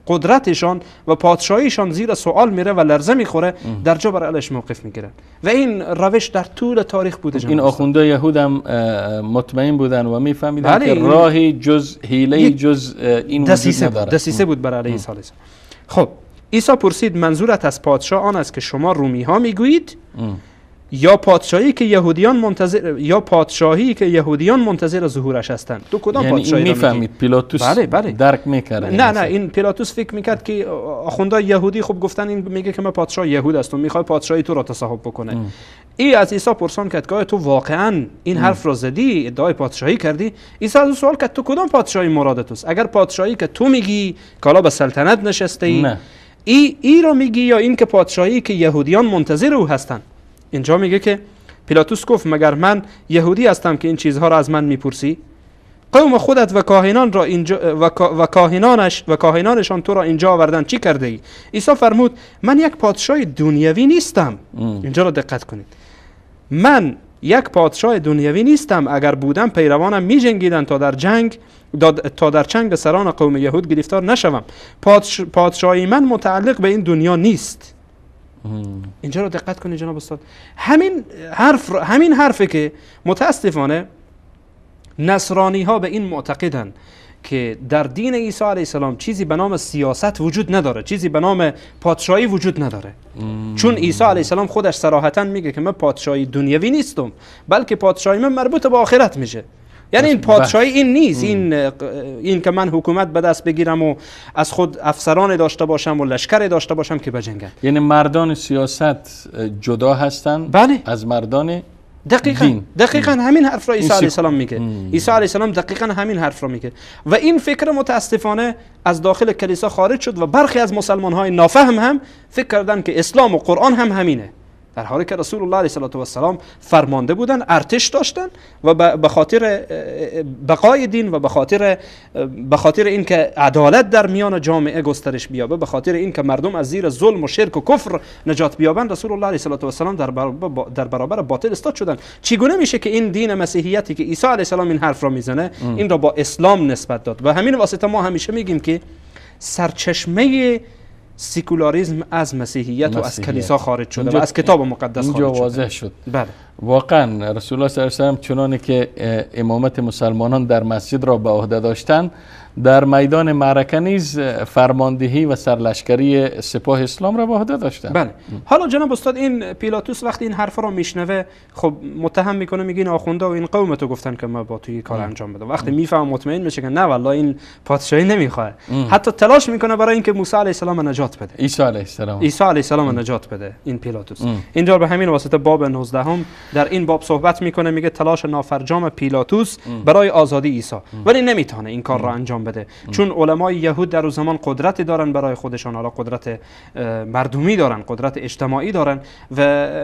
قدرتشان و پادشاهیشان زیر سوال میره و لرزه میخوره، در جا بر علیش موقف میگیرن. و این روش در طول تاریخ بوده. این آخونده یهود هم مطمئن بودن و میفهمیدن که راهی جز حیله جز این وجود نداره. دسیسه بود بر علیه عیسی. خب عیسی پرسید منظورت از پادشاه آن است که شما رومی ها میگویید یا پادشاهی که یهودیان منتظر یا پادشاهی که یهودیان منتظر ظهورش هستند؟ تو کدام یعنی پادشاهی را میفهمید؟ پیلاتوس بله بله. درک میکرد. نه این پیلاتوس فکر میکرد که آخوندهای یهودی خب گفتن این میگه که من پادشاه یهود هستم، میخوای پادشاهی تو را تصاحب بکنه. ای از عیسی پرسان کرد که آیا تو واقعا این حرف را زدی، ادعای پادشاهی کردی؟ عیسی از او سوال کرد تو کدام پادشاهی مراد توست؟ اگر پادشاهی که تو میگی که حالا به سلطنت نشسته ای، ای را میگی یا این که پادشاهی که یهودیان منتظر او هستند؟ اینجا میگه که پیلاتوس گفت مگر من یهودی هستم که این چیزها را از من میپرسی؟ قوم خودت و کاهنان را اینجا و کاهنانشان تو را اینجا آوردن، چی کرده ای؟ عیسی فرمود من یک پادشاه دنیوی نیستم. اینجا را دقت کنید، من یک پادشاه دنیوی نیستم. اگر بودم پیروانم میجنگیدند تا در چنگ سران قوم یهود گرفتار نشوم. پادشاهی من متعلق به این دنیا نیست. اینجا رو دقت کنید جناب استاد. همین حرفه که متاسفانه نصرانی ها به این معتقدن که در دین عیسی علیه السلام چیزی به نام سیاست وجود نداره، چیزی به نام پادشاهی وجود نداره. چون عیسی علیه السلام خودش صراحتا میگه که من پادشاهی دنیوی نیستم، بلکه پادشاهی من مربوط به آخرت میشه. یعنی این پادشاهی این نیست، این که من حکومت به دست بگیرم و از خود افسران داشته باشم و لشکر داشته باشم که بجنگن. یعنی مردان سیاست جدا هستند، بله، از مردان دقیقاً دین. دقیقاً همین حرف را عیسی علیه السلام میگه. عیسی علیه السلام دقیقاً همین حرف را میگه و این فکر متاسفانه از داخل کلیسا خارج شد و برخی از مسلمان های نافهم هم فکر کردن که اسلام و قرآن هم همینه، در حالی که رسول الله علیه و السلام فرمانده بودن، ارتش داشتن و به خاطر بقای دین و به خاطر اینکه عدالت در میان جامعه گسترش بیابه، به خاطر اینکه مردم از زیر ظلم و شرک و کفر نجات بیابند، رسول الله علیه و السلام در برابر باطل استاد شدن. چگونه میشه که این دین مسیحیتی که عیسی علیه السلام این حرف را میزنه این را با اسلام نسبت داد؟ و همین واسطه ما همیشه میگیم که سرچشمه سکولاریسم از مسیحیت و از کلیسا خارج شده و از کتاب مقدس خارج شده. اینجا واضح شد. بله. واقعا رسول الله صلی الله علیه و سلم چنانه که امامت مسلمانان در مسجد را به عهده داشتند، در میدان معرکه نیز فرماندهی و سرلشکری سپاه اسلام را به عهده داشتند. بله. حالا جناب استاد این پیلاتوس وقتی این حرف را میشنوه خب متهم میکنه، میگه این آخونده و این قوم تو گفتن که ما با توی کار انجام بدم. وقتی میفهم مطمئن میشه که نه والله این پادشاهی نمیخواد، حتی تلاش میکنه برای اینکه موسی علیه السلام نجات بده، عیسی علیه السلام، عیسی علیه السلام نجات بده این پیلاتوس. اینجا به همین واسطه باب 19 هم در این باب صحبت میکنه، میگه تلاش نافرجام پیلاتوس برای آزادی عیسی، ولی نمیتونه این کار را انجام بده. بده. چون علمای یهود در اون زمان قدرت دارن برای خودشان، حالا قدرت مردمی دارن، قدرت اجتماعی دارن و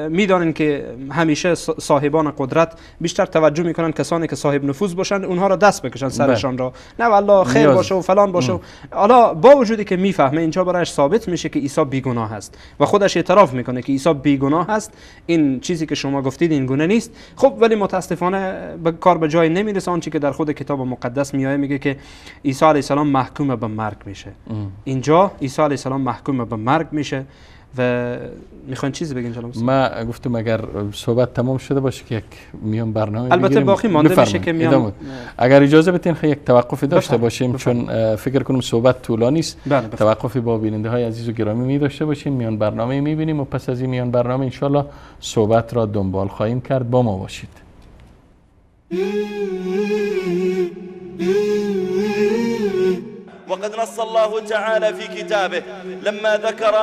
میدانن که همیشه صاحبان قدرت بیشتر توجه میکنن کسانی که صاحب نفوذ باشن اونها را دست بکشن سرشان را، نه والله خیر باشه و فلان باشه. حالا با وجودی که میفهمه اینجا برایش ثابت میشه که عیسی بیگناه است و خودش اعتراف میکنه که عیسی بیگناه است، این چیزی که شما گفتید این گونه نیست. خب ولی متاسفانه به کار به جای نمیرسه. آنچه که در خود کتاب مقدس میآید میگه که عیسی علیه السلام محکوم به مرگ میشه. اینجا عیسی علیه السلام محکوم به مرگ میشه. و میخواین چیزی بگین جناب؟ ما گفتم اگر صحبت تمام شده باشه که یک میان برنامه البته باقی مانده میشه که میان، اگر اجازه بدین خیلی یک توقفی داشته باشیم چون فکر کنم صحبت طولانی است. توقفی با بیننده های عزیز و گرامی می داشته باشیم، میان برنامه میبینیم و پس از این میان برنامه ان شاء الله صحبت را دنبال خواهیم کرد. با ما باشید. وقد نص الله تعالى في كتابه لما ذكر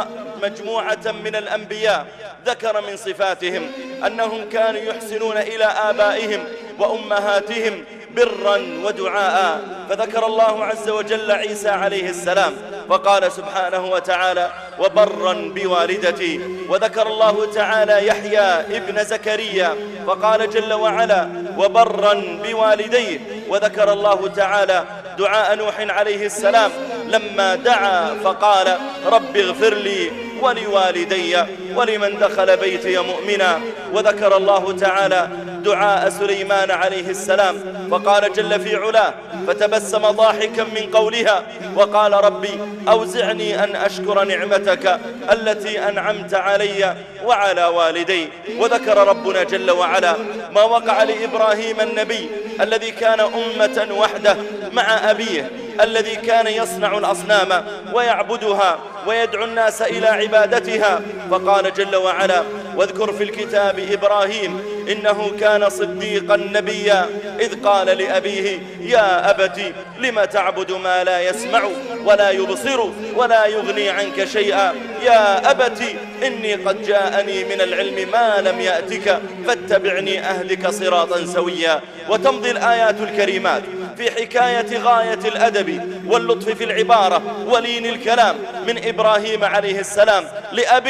مجموعة من الأنبياء ذكر من صفاتهم أنهم كانوا يحسنون إلى آبائهم وأمهاتهم برا ودعاء، فذكر الله عز وجل عيسى عليه السلام فقال سبحانه وتعالى وبرا بوالدتي، وذكر الله تعالى يحيى ابن زكريا فقال جل وعلا وبرا بوالديه، وذكر الله تعالى دعاء نوح عليه السلام لما دعا فقال رب اغفر لي ولوالدي ولمن دخل بيتي مؤمنا، وذكر الله تعالى دعاء سليمان عليه السلام فقال جل في علاه فتبسم ضاحكا من قولها وقال ربي أوزعني أن أشكر نعمتك التي أنعمت علي وعلى والدي، وذكر ربنا جل وعلا ما وقع لإبراهيم النبي الذي كان أمة وحده مع أبيه الذي كان يصنع الأصنام ويعبدها ويدعو الناس إلى عبادتها، فقال جل وعلا واذكر في الكتاب إبراهيم إنه كان صديقا نبيا إذ قال لأبيه يا أبت لم تعبد ما لا يسمع ولا يبصر ولا يغني عنك شيئا، يا أبت إني قد جاءني من العلم ما لم يأتك فاتبعني أهلك صراطا سويا. وتمضي الآيات الكريمات في حكاية غاية الأدب واللطف في العبارة ولين الكلام من إبراهيم عليه السلام لأب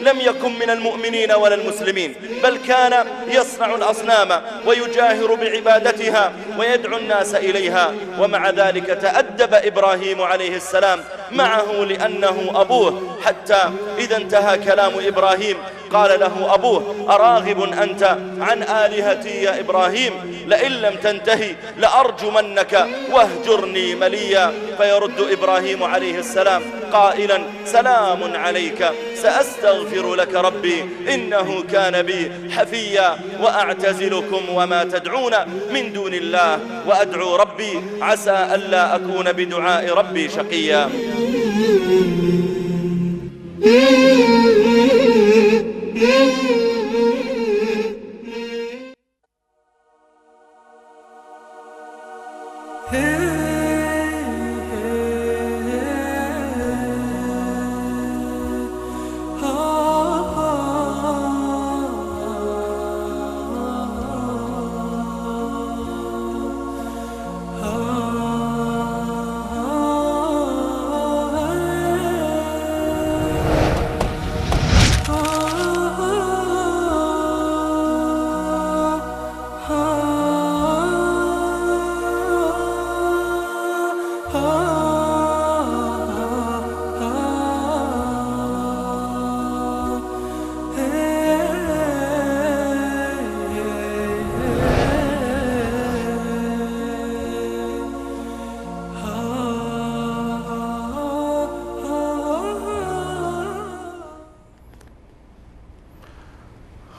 لم يكن من المؤمنين ولا المسلمين، بل كان يصنع الأصنام ويجاهر بعبادتها ويدعو الناس إليها، ومع ذلك تأدب إبراهيم عليه السلام معه لأنه أبوه، حتى إذا انتهى كلام إبراهيم قال له أبوه أراغب أنت عن آلهتي يا إبراهيم، لئن لم تنتهي لأرجمنك واهجرني مليا. فيرد إبراهيم عليه السلام قائلا سلام عليك سأستغفر لك ربي إنه كان بي حفيا، وأعتزلكم وما تدعون من دون الله وأدعو ربي عسى ألا أكون بدعاء ربي شقيا.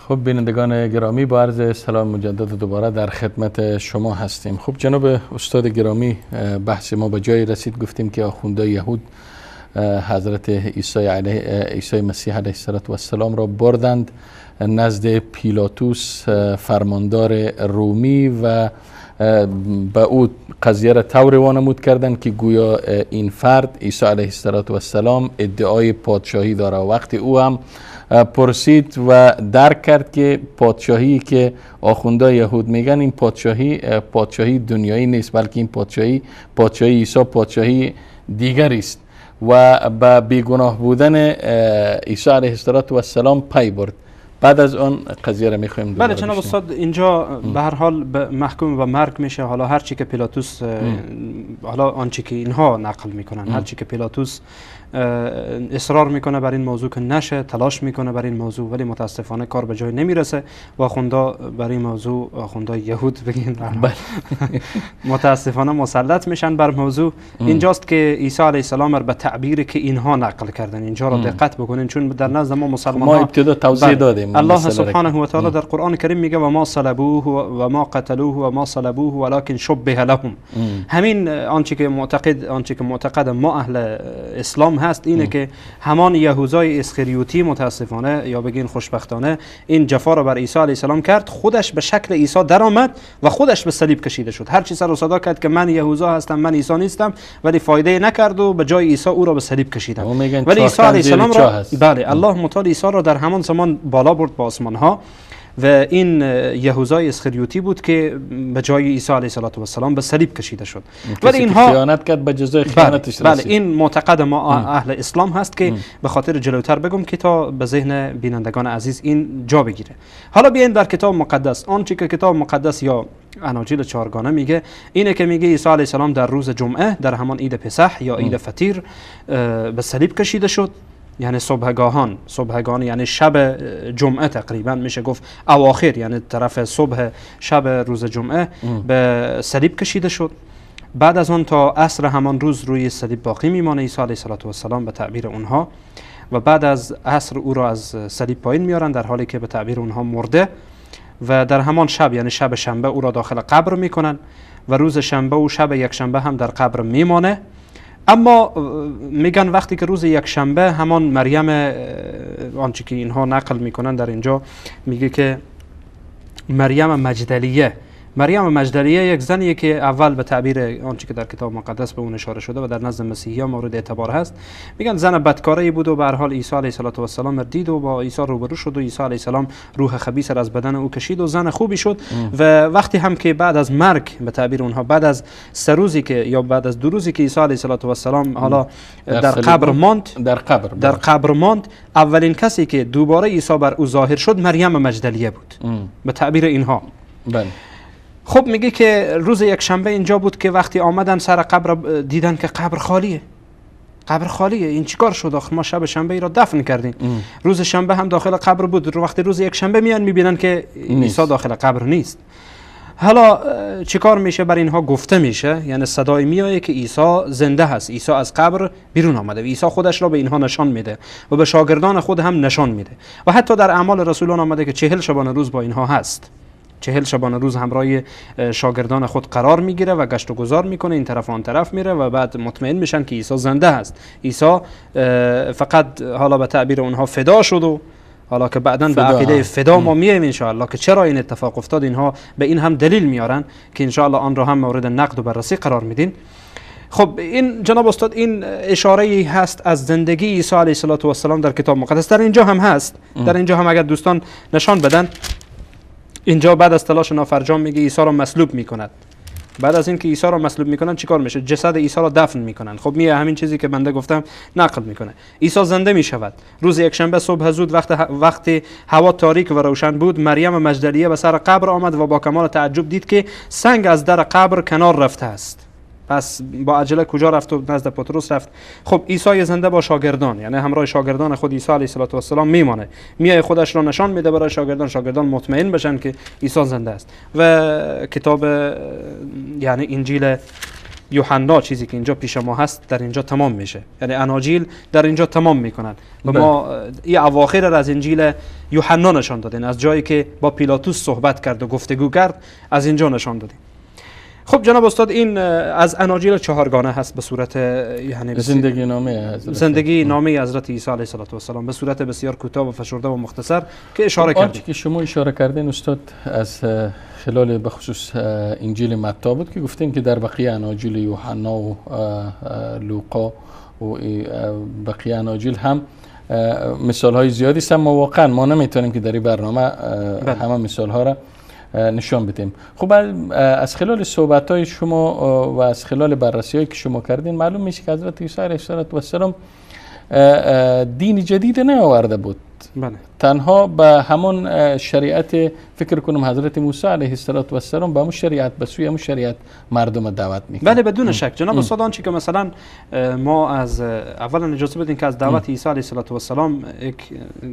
خب بینندگان گرامی، با عرض سلام مجدد دوباره در خدمت شما هستیم. خب جناب استاد گرامی، بحث ما به جایی رسید، گفتیم که آخوندهای یهود حضرت عیسی مسیح علیه السلام را بردند نزد پیلاتوس فرماندار رومی و به او قضیه را طوری وانمود کردند که گویا این فرد عیسی علیه السلام ادعای پادشاهی داره. وقتی او هم پرسید و درک کرد که پادشاهی که آخوندهای یهود میگن این پادشاهی پادشاهی دنیایی نیست، بلکه این پادشاهی پادشاهی عیسی پادشاهی دیگری است و به بیگناه بودن عیسی علیه السلام پی برد. بعد از آن قضیه را میخوایم. بله جناب استاد، اینجا به هر حال محکوم به مرگ میشه. حالا هر چی که پیلاتوس، حالا آنچه که اینها نقل میکنن، هر چی که پیلاتوس اصرار میکنه بر این موضوع که نشه، تلاش میکنه بر این موضوع، ولی متاسفانه کار به جای نمیرسه و آخوندا بر این موضوع، آخوندا یهود بگین متاسفانه مسلط میشن بر موضوع. اینجاست که عیسی علیه السلام به تعبیری که اینها نقل کردن، اینجا را دقت بکنین، چون در نزد ما مسلمان ما ابتدا توضیح دادیم. الله سبحانه و تعالی در قرآن کریم میگه و ما صلبوه و ما قتلوه و ما صلبوه ولکن شبه لهم. همین آنچه که معتقد، آنچه که معتقد ما اهل اسلام هست اینه که همان یهوذای اسخریوتی متاسفانه یا بگین خوشبختانه این جفا را بر عیسی علیه السلام کرد، خودش به شکل عیسی درآمد و خودش به صلیب کشیده شد. هر چی سر و صدا کرد که من یهوذا هستم، من عیسی نیستم، ولی فایده نکرد و به جای عیسی او را به صلیب کشیدن. ولی عیسی علیه السلام را، بله، الله متعال عیسی را در همان زمان بالا برد به آسمان ها و این یهوذای اسخریوتی بود که به جای عیسی علیه السلام به صلیب کشیده شد. ولی اینها خیانت کرد، به جزای خیانتش رسید. بله، این معتقد ما اهل اسلام هست که به خاطر جلوتر بگم که تا به ذهن بینندگان عزیز این جا بگیره. حالا بیاین در کتاب مقدس، آنچه که کتاب مقدس یا اناجیل چهارگانه میگه اینه که میگه عیسی علیه السلام در روز جمعه، در همان عید پسح یا عید فطیر، به صلیب کشیده شد. یعنی صبحگاهان، صبحگاهان یعنی شب جمعه تقریبا میشه گفت، اواخر یعنی طرف صبح شب روز جمعه به صلیب کشیده شد. بعد از آن تا عصر همان روز روی صلیب باقی میمانه عیسی علیه السلام به تعبیر اونها، و بعد از عصر او را از صلیب پایین میارن در حالی که به تعبیر اونها مرده، و در همان شب یعنی شب شنبه او را داخل قبر میکنن و روز شنبه و شب یک شنبه هم در قبر میمانه. اما میگن وقتی که روز یک شنبه همان مریم، آنچه که اینها نقل میکنن در اینجا میگه که مریم مجدلیه، مریم مجدلیه یک زنیه که اول به تعبیر آنچه که در کتاب مقدس به اون اشاره شده و در نزد مسیحی ها مورد اعتبار هست، میگن زن بدکاره بود و به هر حال عیسی علیه السلام دید و با عیسی روبرو شد و عیسی علیه السلام روح خبیث را از بدن او کشید و زن خوبی شد. و وقتی هم که بعد از مرگ به تعبیر اونها بعد از سه روزی که یا بعد از دو روزی که عیسی علیه السلام حالا در قبر ماند، در قبر ماند، اولین کسی که دوباره عیسی بر او ظاهر شد مریم مجدلیه بود به تعبیر اینها. بله. خب میگه که روز یک شنبه اینجا بود که وقتی آمدن سر قبر دیدن که قبر خالیه، قبر خالیه، این چیکار شد؟ آخه ما شب شنبه ای را دفن کردیم. روز شنبه هم داخل قبر بود. وقتی روز یک شنبه میان میبینن که عیسی داخل قبر نیست. حالا چیکار میشه؟ بر اینها گفته میشه، یعنی صدای میایه که عیسی زنده هست، عیسی از قبر بیرون آمده و عیسی خودش را به اینها نشان میده و به شاگردان خود هم نشان میده و حتی در اعمال رسولان آمده که 40 شبانه روز با اینها هست، 40 شبانه روز همراه شاگردان خود قرار میگیره و گشت و گذار میکنه، این طرف آن طرف میره و بعد مطمئن میشن که عیسی زنده هست. عیسی فقط حالا به تعبیر اونها فدا شد و حالا که بعداً به عقیده فدا ما میایم ان شاء الله که چرا این اتفاق افتاد، اینها به این هم دلیل میارن که ان شاء الله آن را هم مورد نقد و بررسی قرار میدین. خب این جناب استاد این اشاره هست از زندگی عیسی علیه السلام در کتاب مقدس، در اینجا هم هست. در اینجا هم اگر دوستان نشان بدن، اینجا بعد از تلاش نافرجام میگه عیسی را مصلوب میکند. بعد از اینکه عیسی را مصلوب میکنن چیکار میشه؟ جسد عیسی را دفن میکنن. خب میه همین چیزی که بنده گفتم نقل میکنه. عیسی زنده میشود. روز یکشنبه صبح زود وقتی هوا تاریک و روشن بود، مریم مجدلیه به سر قبر آمد و با کمال تعجب دید که سنگ از در قبر کنار رفته است. پس با عجله کجا رفت؟ و نزد پتروس رفت. خب عیسی زنده با شاگردان، یعنی همراه شاگردان خود عیسی علیه السلام میمانه، میای خودش را نشان میده برای شاگردان، شاگردان مطمئن بشن که عیسی زنده است. و کتاب یعنی انجیل یوحنا چیزی که اینجا پیش ما هست در اینجا تمام میشه، یعنی اناجیل در اینجا تمام میکنن و ما این اواخر را از انجیل یوحنا نشان دادیم، از جایی که با پیلاتوس صحبت کرد و گفتگو کرد از اینجا نشان دادیم. خب جناب استاد این از اناجیل چهارگانه هست به صورت یعنی زندگی نامه حضرت، زندگی نامه حضرت عیسی علیه السلام به صورت بسیار کوتاه و فشرده و مختصر که اشاره کردیم. آنچه که شما اشاره کردین استاد از خلال به خصوص انجیل متی بود که گفتیم که در بقیه اناجیل یوحنا و لوقا و بقیه اناجیل هم مثال های زیادی است، اما واقعا ما نمیتونیم که در این برنامه همه مثال ها را نشان بدیم. خب از خلال صحبت های شما و از خلال بررسی هایی که شما کردین معلوم میشه که حضرت عیسی علیه السلام دین جدید نیاورده بود. بله. تنها به همان شریعت، فکر کنم حضرت موسی علیه السلام به همون شریعت، به سوی همون شریعت مردم دعوت میکنه. بله بدون شک جناب استاد، آنچه که مثلا ما از اولا اجازه بدین که از دعوت عیسی علیه السلام یک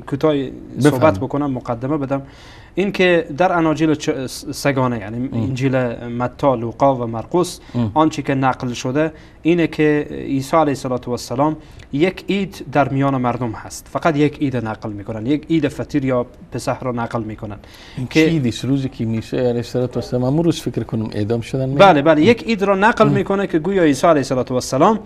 کوتاه صحبت بکنم، مقدمه بدم. این که در اناجیل سگانه، یعنی انجیل متی، لوقا و مرقس، آنچه که نقل شده اینه که عیسی علیه السلام یک عید در میان مردم هست، فقط یک عید نقل میکنن، یک عید فطیر یا پسح را نقل میکنن. که عید روزی که عیسی علیه السلام امروز روز فکر کنم اعدام شدن. بله بله، یک عید را نقل میکنه که گویا عیسی علیه السلام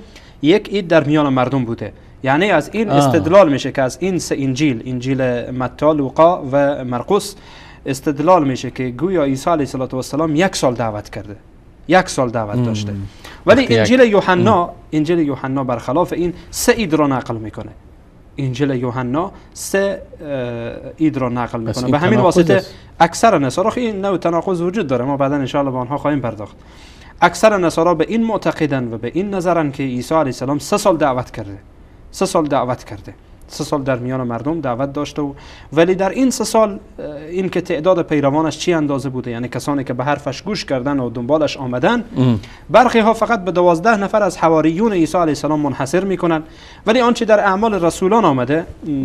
یک عید در میان مردم بوده. یعنی از این استدلال میشه که از این سه انجیل، انجیل متی، لوقا و مرقس، استدلال میشه که گویا عیسی علیه السلام یک سال دعوت کرده، یک سال دعوت داشته. ولی انجیل یوحنا، انجیل یوحنا برخلاف این سه عید را نقل میکنه. انجیل یوحنا سه عید را نقل میکنه. به همین واسطه اکثر نصارا، این نوع تناقض وجود داره، ما بعدا ان شاء الله به آنها خواهیم پرداخت. اکثر نصارا به این معتقدن و به این نظرن که عیسی علیه السلام سه سال دعوت کرده، سه سال دعوت کرده، سه سال در میان مردم دعوت داشته و ولی در این سه سال این که تعداد پیروانش چی اندازه بوده، یعنی کسانی که به حرفش گوش کردن و دنبالش آمدن، برخی ها فقط به 12 نفر از حواریون عیسی علیه السلام منحصر میکنن. ولی آنچه در اعمال رسولان آمده،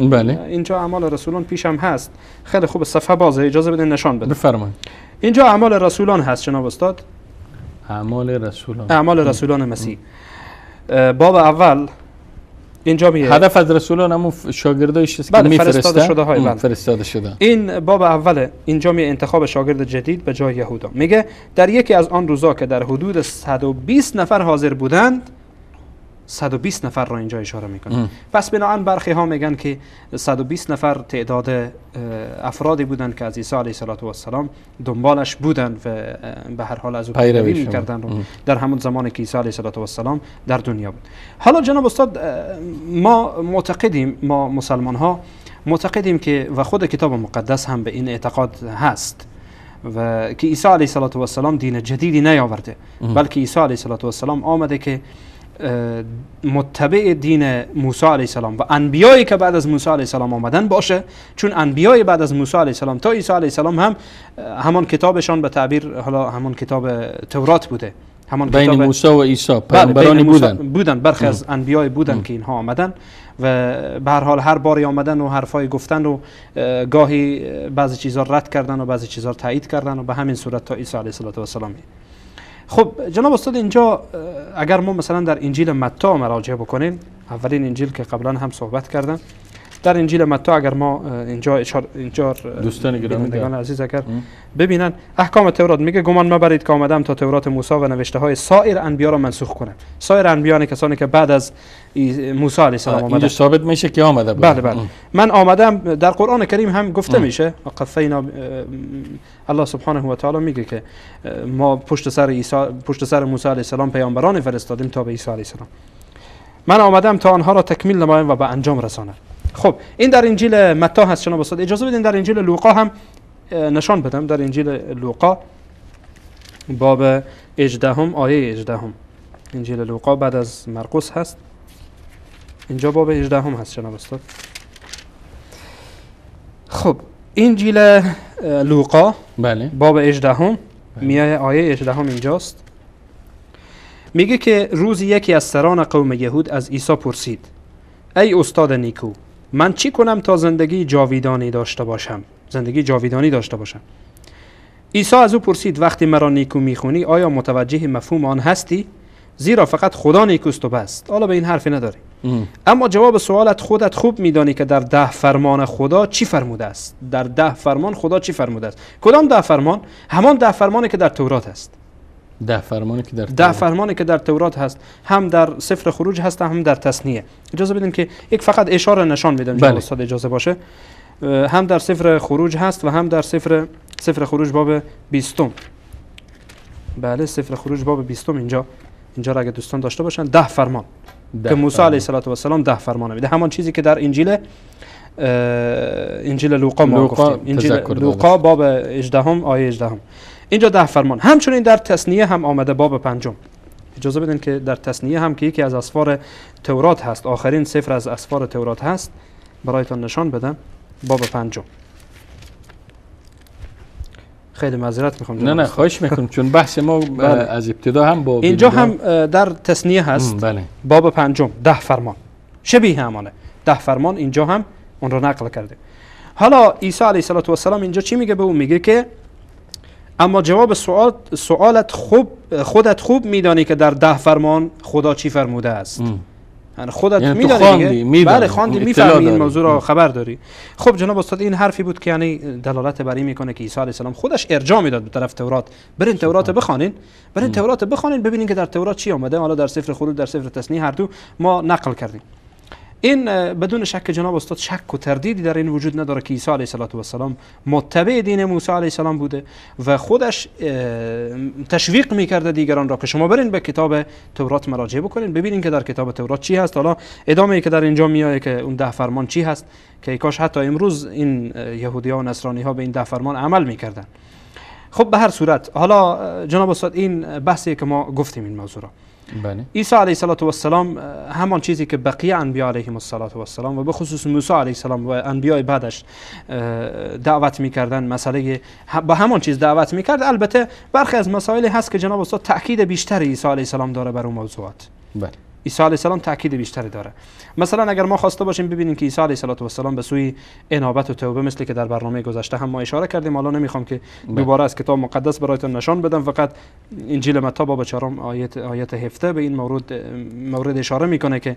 بله، اینجا اعمال رسولان پیشم هست، خیلی خوب صفحه بازه، اجازه بدین نشان بدم. بفرمایید. اینجا اعمال رسولان هست جناب استاد، اعمال رسولان، اعمال رسولان مسیح، باب اول. اینجا میگه هدف از رسولان همون شاگردایش است که میفرسته شده های، بله. فرستاده شده. این باب اوله. اینجا می انتخاب شاگرد جدید به جای یهودا. میگه در یکی از آن روزا که در حدود 120 نفر حاضر بودند، 120 نفر را اینجا اشاره میکنه. پس بناهن برخی ها میگن که 120 نفر تعداد افرادی بودند که از عیسی علیه السلام دنبالش بودند و به هر حال از او پیروی میکردند در همون زمان که عیسی علیه السلام در دنیا بود. حالا جناب استاد، ما معتقدیم، ما مسلمان ها معتقدیم که و خود کتاب مقدس هم به این اعتقاد هست و که عیسی علیه السلام دین جدیدی نیاورده، بلکه عیسی علیه السلام آمده که متبع دین موسی علیه السلام و انبیایی که بعد از موسی علیه السلام آمدن باشه، چون انبیای بعد از موسی علیه السلام تا عیسی علیه السلام هم همان کتابشان به تعبیر حالا همان کتاب تورات بوده، همان بین کتاب موسی و عیسی پیامبرانی بودن، برخی از انبیای بودن که اینها آمدن و به هر حال هر باری آمدن و حرفای گفتن و گاهی بعضی چیزا رد کردن و بعضی چیزا تایید کردن و به همین صورت تا عیسی علیه السلام. خب جناب استاد، اینجا اگر ما مثلا در انجیل متی مراجعه بکنیم، اولین انجیل که قبلا هم صحبت کردم، در انجیل متی اگر ما اینجا اینجا دوستان گرامی عزیز اگر ببینن احکام تورات، میگه گمان مبرید که آمدم تا تورات موسی و نوشته های سایر انبیا را منسوخ کنم. سایر انبیان کسانی که بعد از موسی علیه السلام آمدن، اینجا ثابت میشه که آمده بود. بله بله، من آمدم. در قرآن کریم هم گفته میشه قفینا، الله سبحانه و تعالی میگه که ما پشت سر عیسی، پشت سر موسی علیه السلام پیامبران فرستادیم تا به عیسی علیه السلام. من آمدم تا آنها را تکمیل نمایم و به انجام رسانم. خب این در انجیل متی هست جناب استاد. اجازه بدین در انجیل لوقا هم نشان بدم. در انجیل لوقا باب 18 آیه 18، انجیل لوقا بعد از مرقس هست، اینجا باب 18 هست جناب استاد. خب انجیل لوقا، بله، باب 18 میای آیه 18 اینجاست. میگه که روزی یکی از سران قوم یهود از عیسی پرسید ای استاد نیکو، من چی کنم تا زندگی جاویدانی داشته باشم؟ زندگی جاویدانی داشته باشم. عیسی از او پرسید وقتی مرا نیکو میخونی آیا متوجه مفهوم آن هستی؟ زیرا فقط خدا نیکوست و بس. حالا به این حرفی نداری. اما جواب سوالت خودت خوب میدانی که در 10 فرمان خدا چی فرموده است. در 10 فرمان خدا چی فرموده است؟ کدام 10 فرمان؟ همان 10 فرمانی که در تورات است. 10 فرمانی که در 10 فرمانی که در تورات هست، هم در سفر خروج هست هم در تثنیه. اجازه بدین که یک فقط اشاره نشان میدم، بله. استاد اجازه باشه. هم در سفر خروج هست و هم در سفر خروج باب 20. بله، سفر خروج باب 20 اینجا را اگه دوستان داشته باشن 10 فرمان. که موسی علیه السلام 10 فرمان میده، همان چیزی که در انجیل لوقا ما گفتیم، انجیل لوقا باب 18 آیه 18. اینجا 10 فرمان. همچنین در تثنیه هم آمده، باب 5. اجازه بدین که در تثنیه هم که یکی از اسفار تورات هست، آخرین سفر از اسفار تورات هست، برایتان نشان بدم. باب 5. خیلی معذرت میخوام. نه نه خواهش میکنم، چون بحث ما از ابتدا هم با اینجا هم در تثنیه هست. بله. باب 5 10 فرمان شبیه همانه، 10 فرمان اینجا هم اون رو نقل کرده. حالا عیسی علیه السلام اینجا چی میگه به اون؟ میگه که اما جواب سوالت خودت خوب میدانی که در 10 فرمان خدا چی فرموده است. یعنی خودت یعنی میدانی دیگه. بله خواندی، میفهمی این موضوع را، خبر داری. خب جناب استاد این حرفی بود که یعنی دلالت بر این میکنه که عیسی علیه السلام خودش ارجاع میداد به طرف تورات. برین تورات بخوانین، برین تورات بخوانین ببینین که در تورات چی آمده. حالا در سفر خروج، در سفر تثنیه، هر دو ما نقل کردیم. این بدون شک جناب استاد شک و تردیدی در این وجود نداره که عیسی علیه السلام متبع دین موسی علیه السلام بوده و خودش تشویق میکرده دیگران را که شما برین به کتاب تورات مراجعه بکنین، ببینین که در کتاب تورات چی هست. حالا ادامه ای که در اینجا میایه که اون 10 فرمان چی هست، که ای کاش حتی امروز این یهودی ها و نصرانی ها به این 10 فرمان عمل میکردن. خب به هر صورت حالا جناب استاد این بحثی که ما گفتیم این موضوع را، بله. عیسی علیه السلام همان چیزی که بقیه انبیا علیهم السلام و به خصوص موسی علیه السلام و انبیای بعدش دعوت میکردن، مسئله با همان چیز دعوت میکرد. البته برخی از مسائل هست که جناب استاد تاکید بیشتر عیسی علیه السلام داره بر اون موضوعات. بله. عیسی علیه السلام تاکید بیشتری داره. مثلا اگر ما خواسته باشیم ببینیم که عیسی علیه السلام به سوی انابت و توبه، مثل که در برنامه گذشته هم ما اشاره کردیم، حالا نمیخوام که دوباره از کتاب مقدس برایتون نشان بدم، فقط انجیل متی باب 4 آیت 17 به این مورد اشاره میکنه که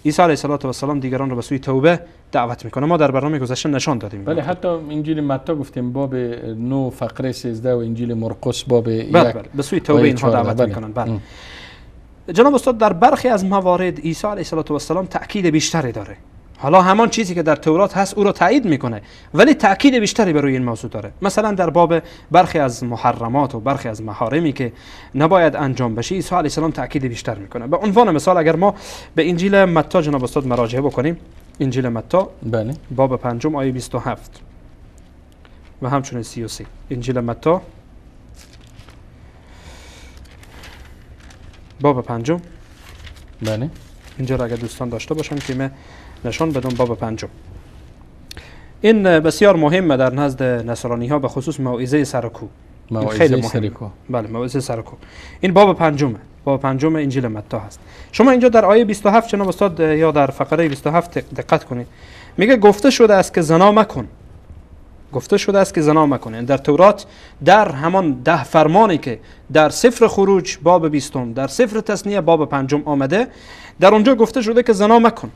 عیسی علیه السلام دیگران رو به سوی توبه دعوت میکنه. ما در برنامه گذشته نشان دادیم. بله، حتی انجیل متی گفتیم باب 9 فقره 13 و انجیل مرقس باب 1 به سوی توبه اینها دعوت میکنن. بله. جناب استاد در برخی از موارد عیسی علیه السلام تاکید بیشتری داره. حالا همان چیزی که در تورات هست او را تایید میکنه، ولی تاکید بیشتری بر روی این موضوع داره. مثلا در باب برخی از محرمات و برخی از محارمی که نباید انجام بشه، عیسی علیه السلام تاکید بیشتر میکنه. به عنوان مثال اگر ما به انجیل متی جناب استاد مراجعه بکنیم، انجیل متی بله، باب 5 آیه 27 و همچنین 33. انجیل متی باب 5. بله. اینجا را اگر دوستان داشته باشن که من نشان بدم، باب 5. این بسیار مهمه در نزد نصرانی ها، به خصوص موعظه سرکو. موعظه سرکو. بله، موعظه سرکو. این باب 5، باب 5 انجیل متی هست. شما اینجا در آیه 27 جناب استاد یا در فقره 27 دقت کنید. میگه گفته شده است که زنا مکن. گفته شده است که زنا مکن. یعنی در تورات در همان 10 فرمانی که در سفر خروج باب 20، در سفر تثنیه باب 5 آمده، در اونجا گفته شده که زنا مکن.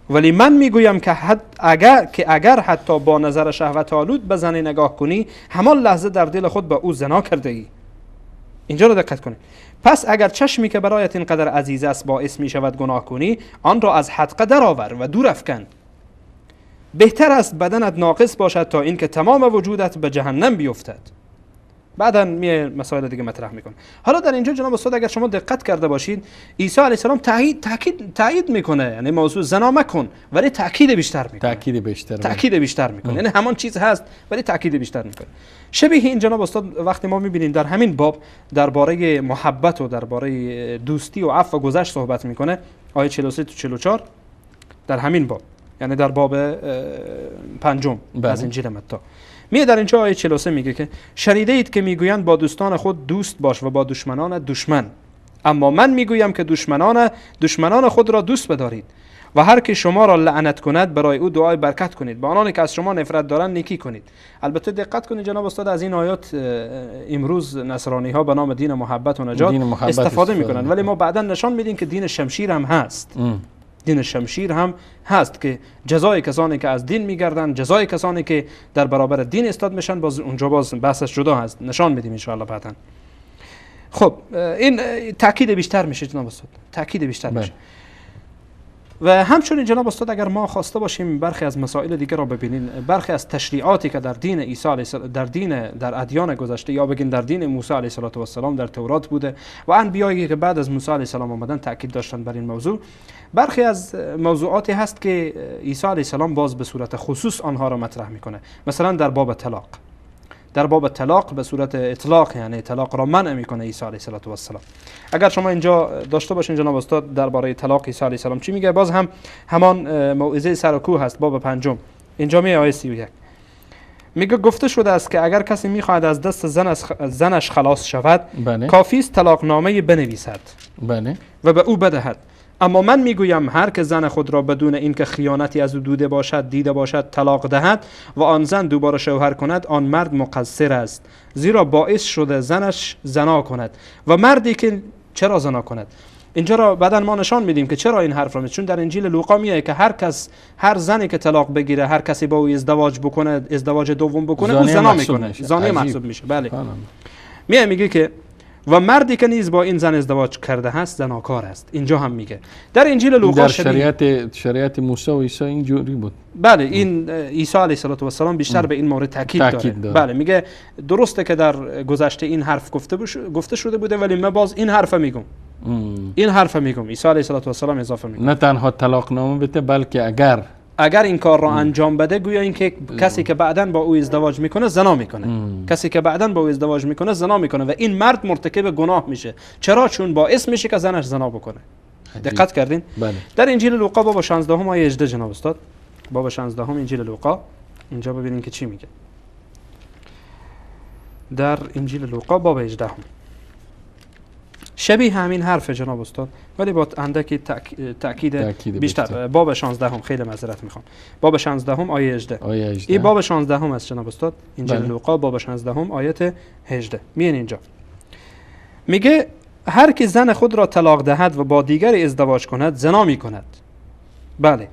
ولی من میگویم که اگر حتی با نظر شهوت آلود به زن نگاه کنی، همان لحظه در دل خود با او زنا کرده ای. اینجا رو دقت کنید. پس اگر چشمی که برایت اینقدر عزیز است باعث می شود گناه کنی، آن را از حدقه درآور و دور افکن. بهتر است بدنت ناقص باشد تا اینکه تمام وجودت به جهنم بیفتد. بعدا می مسائل دیگه مطرح میکنه. حالا در اینجا جناب استاد اگر شما دقت کرده باشید، عیسی علیه السلام تایید میکنه، یعنی موضوع زنا مکن، ولی تاکید بیشتر میکنه. تاکید بیشتر میکنه. یعنی همان چیز هست ولی تاکید بیشتر میکنه. شبیه این جناب استاد وقتی ما میبینیم در همین باب درباره محبت و درباره دوستی و عفو و گذشت صحبت میکنه، آیه 43 تا 44 در همین باب، یعنی در باب 5 از انجیل متی. میه در اینجا آیه 43 میگه که شنیده اید که میگویند با دوستان خود دوست باش و با دشمنان دشمن، اما من میگویم که دشمنان خود را دوست بدارید و هر که شما را لعنت کند برای او دعای برکت کنید، با آنانی که از شما نفرت دارند نیکی کنید. البته دقت کنید جناب استاد، از این آیات امروز نصرانی ها به نام دین محبت و نجات استفاده میکنند، ولی ما بعدا نشان میدیم که دین شمشیر هم هست. دین شمشیر هم هست که جزای کسانی که از دین میگردن، جزای کسانی که در برابر دین استاد میشن، باز اونجا باز بحثش جدا هست، نشان میدیم ان شاء الله بعدا. خب این تاکید بیشتر میشه جناب استاد، تاکید بیشتر میشه. و همچنین جناب استاد اگر ما خواسته باشیم برخی از مسائل دیگر را ببینیم، برخی از تشریعاتی که در دین عیسی در دین در ادیان گذشته یا بگین در دین موسی علیه السلام در تورات بوده و انبیایی که بعد از موسی علیه السلام آمدن تاکید داشتن بر این موضوع، برخی از موضوعاتی هست که عیسی علیه السلام باز به صورت خصوص آنها را مطرح میکنه. مثلا در باب طلاق، در باب طلاق به صورت اطلاق، یعنی طلاق را منع میکنه عیسی علیه السلام. اگر شما اینجا داشته باشین جناب استاد درباره طلاق عیسی علیه السلام چی میگه، باز هم همان موعظه سر کوه هست، باب پنجم، اینجا می آیه 31 میگه گفته شده است که اگر کسی میخواهد از دست زنش خلاص شود، بله، کافی است طلاق نامه بنویسد، بله، و به او بدهد. اما من میگویم هر که زن خود را بدون اینکه خیانتی از او دیده باشد طلاق دهد و آن زن دوباره شوهر کند، آن مرد مقصر است، زیرا باعث شده زنش زنا کند. و مردی که چرا زنا کند؟ اینجا را بعدا ما نشان میدیم که چرا این حرف را میزنه، چون در انجیل لوقا میاد که هر کس، هر زنی که طلاق بگیره، هر کسی با او ازدواج بکنه، ازدواج دوم بکنه، او زنا میکنه، زانی محسوب میشه. بله، میگه که و مردی که نیز با این زن ازدواج کرده است زناکار است. اینجا هم میگه در انجیل لوقا در شریعت موسی و عیسی اینجوری بود. بله، این عیسی علیه السلام بیشتر به این مورد تاکید داره. بله، میگه درسته که در گذشته این حرف گفته شده بوده، ولی من باز این حرف میگم، این حرف میگم. عیسی علیه السلام اضافه میکنه نه تنها طلاق نامه بده، بلکه اگر این کار را انجام بده، گویا اینکه کسی که بعداً با او ازدواج میکنه زنا میکنه. کسی که بعداً با او ازدواج میکنه زنا میکنه و این مرد مرتکب گناه میشه. چرا؟ چون باعث میشه که زنش زنا بکنه. دقت کردین؟ بله. در انجیل لوقا باب 16 آیه 18 جناب استاد، باب 16 انجیل لوقا، اینجا ببینین که چی میگه. در انجیل لوقا باب 18 شبیه همین حرف جناب استاد، ولی با اندکی تأکید بیشتر. باب 16 خیلی معذرت میخوام، باب 16 آیه 18. این باب 16 است جناب استاد، انجیل لوقا باب 16 آیه 18. میین اینجا میگه هر کی زن خود را طلاق دهد و با دیگر ازدواج کند زنا میکند. بله،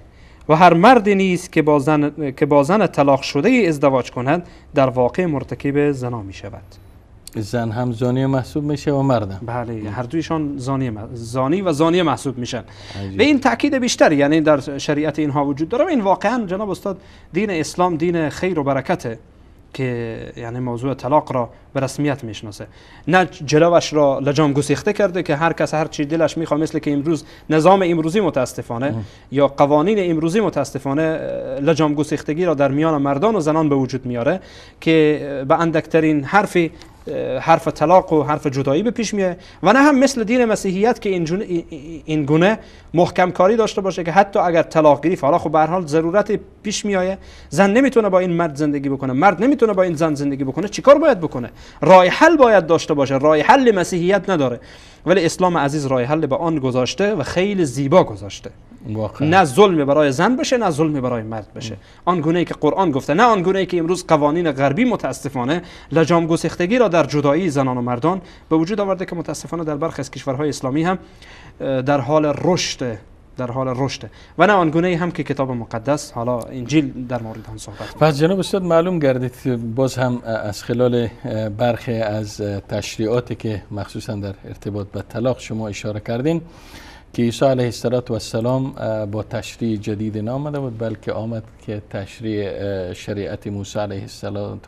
و هر مردی نیست که با زن طلاق شده ازدواج کند در واقع مرتکب زنا میشود. زن هم زانیه محسوب میشه و مردم. بله، هر دویشان زانی و زانیه محسوب میشن. به این تاکید بیشتر یعنی در شریعت اینها وجود داره. و این واقعا جناب استاد دین اسلام دین خیر و برکته که یعنی موضوع طلاق را به رسمیت میشناسه، نه جلوش را لجام گسیخته کرده که هر کس هر چی دلش میخواد، مثل که امروز نظام امروزی متاسفانه یا قوانین امروزی متاسفانه لجام گسیختگی را در میان مردان و زنان به وجود میاره که به اندکترین حرف طلاق و حرف جدایی به پیش میاد، و نه هم مثل دین مسیحیت که این گونه محکم کاری داشته باشه که حتی اگر طلاق گرفت، حالا خب به هر حال ضرورت پیش میایه، زن نمیتونه با این مرد زندگی بکنه، مرد نمیتونه با این زن زندگی بکنه، چیکار باید بکنه؟ راه حل باید داشته باشه. راه حل مسیحیت نداره، ولی اسلام عزیز راه حل به آن گذاشته و خیلی زیبا گذاشته. واقعا. نه ظلم برای زن بشه، نه ظلم برای مرد بشه، آن گونه ای که قرآن گفته، نه آن گونه ای که امروز قوانین غربی متاسفانه لجام گسیختگی را در جدایی زنان و مردان به وجود آورده که متاسفانه در برخی از کشورهای اسلامی هم در حال رشد، و نه آن گونه ای هم که کتاب مقدس حالا انجیل در مورد آن صحبت. پس جناب استاد معلوم گردید باز هم از خلال برخی از تشریعاتی که مخصوصا در ارتباط با طلاق شما اشاره کردین که عیسی علیه السلام با تشریع جدید نامده بود، بلکه آمد که تشریع شریعت موسی علیه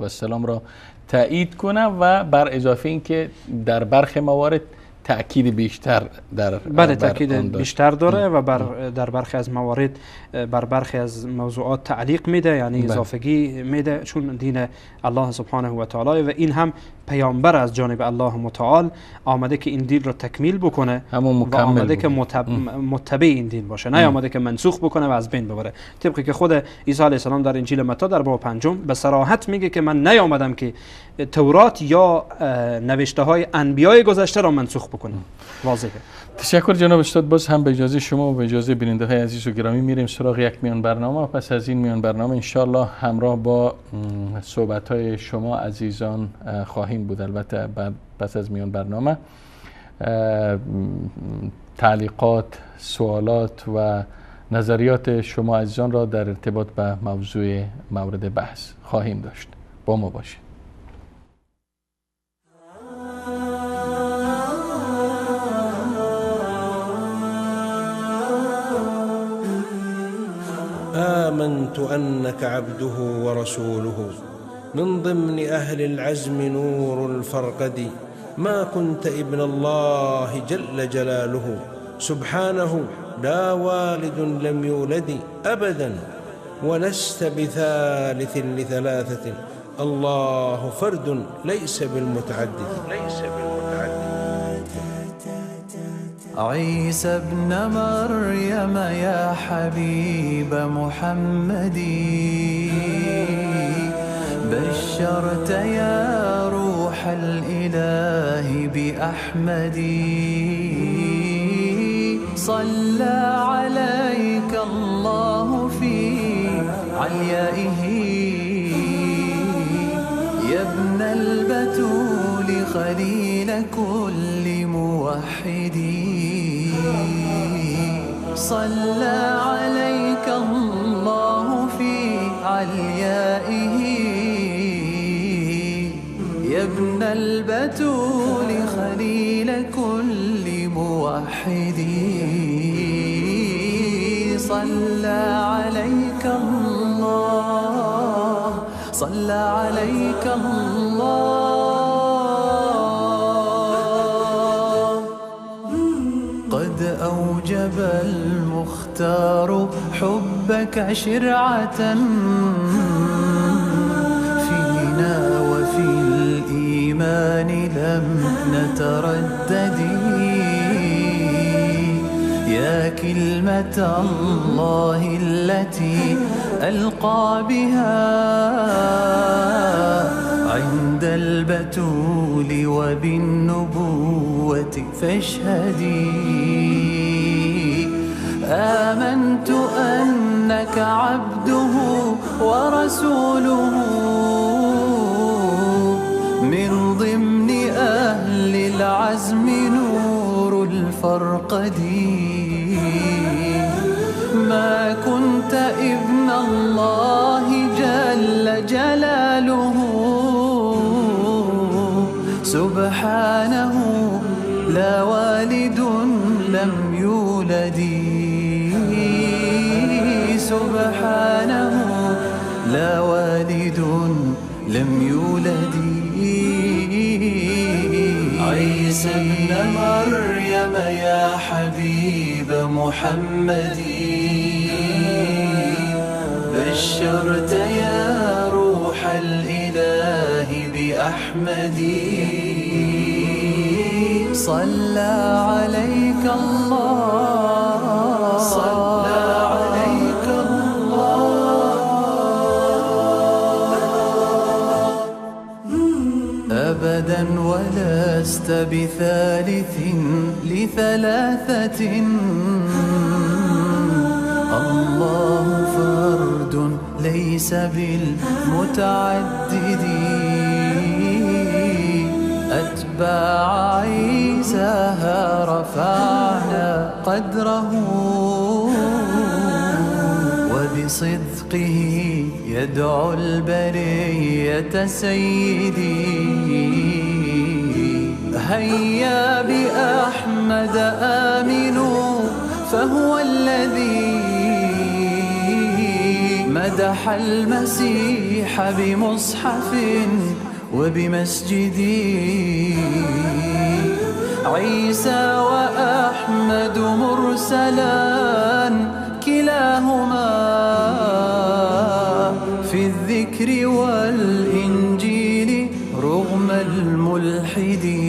السلام را تایید کنه و بر اضافه اینکه در برخی موارد تأکید بیشتر در بله تأکید بیشتر داره و در برخی از موارد بر برخی از موضوعات تعلیق میده، یعنی اضافگی میده، چون دین الله سبحانه و تعالی و این هم پیامبر از جانب الله متعال آمده که این دین رو تکمیل بکنه و آمده که متبع این دین باشه، نه آمده که منسوخ بکنه و از بین ببره. طبقی که خود عیسی علیه السلام در انجیل متی در باب 5 به صراحت میگه که من نیامدم که تورات یا نوشته های انبیای گذشته را منسوخ بکنه. واضحه. تشکر جناب استاد. باز هم به اجازه شما و به اجازه بیننده های عزیز و گرامی میریم سراغ یک میان برنامه. پس از این میان برنامه انشالله همراه با صحبت های شما عزیزان خواهیم بود. البته بعد پس از میان برنامه تعلیقات، سوالات و نظریات شما عزیزان را در ارتباط به موضوع مورد بحث خواهیم داشت. با ما باشید. آمنت أنك عبده ورسوله. من ضمن أهل العزم نور الفرقد، ما كنت ابن الله جل جلاله. سبحانه لا والد لم يولد أبدا، ولست بثالث لثلاثة، الله فرد ليس بالمتعدد. عيسى ابن مريم يا حبيب محمد، بشرت يا روح الإله بأحمد، صلى عليك الله في عليائه، يا ابن البتول خليل كل موحد، صلى عليك الله في عليائه، يا ابن البتول خليل كل موحد، صلى عليك الله، صلى عليك الله. قد أوجب المختار حبك شرعة فينا وفي الإيمان لم نتردد، يا كلمة الله التي ألقى بها عند البتول وبالنبوة فاشهدي. آمنت أنك عبده ورسوله، من ضمن أهل العزم نور الفرقد، ما كنت ابن الله جل جلاله، سبحانه لا والد لم يولد، سبحانه لا والد لم يولد. عيسى ابن مريم يا حبيب محمد، بشرت يا روح الإله بأحمد، صلى عليك الله، صلى عليك الله. أبدا ولست بثالث لثلاثة، الله فرد ليس بالمتعدد، أتباع عيسى رفعنا قدره، وبصدقه يدعو البرية سيدي. هيا بأحمد آمنوا فهو الذي مدح المسيح بمصحف وبمسجد. عيسى وأحمد مرسلان كلاهما في الذكر والإنجيل رغم الملحدين،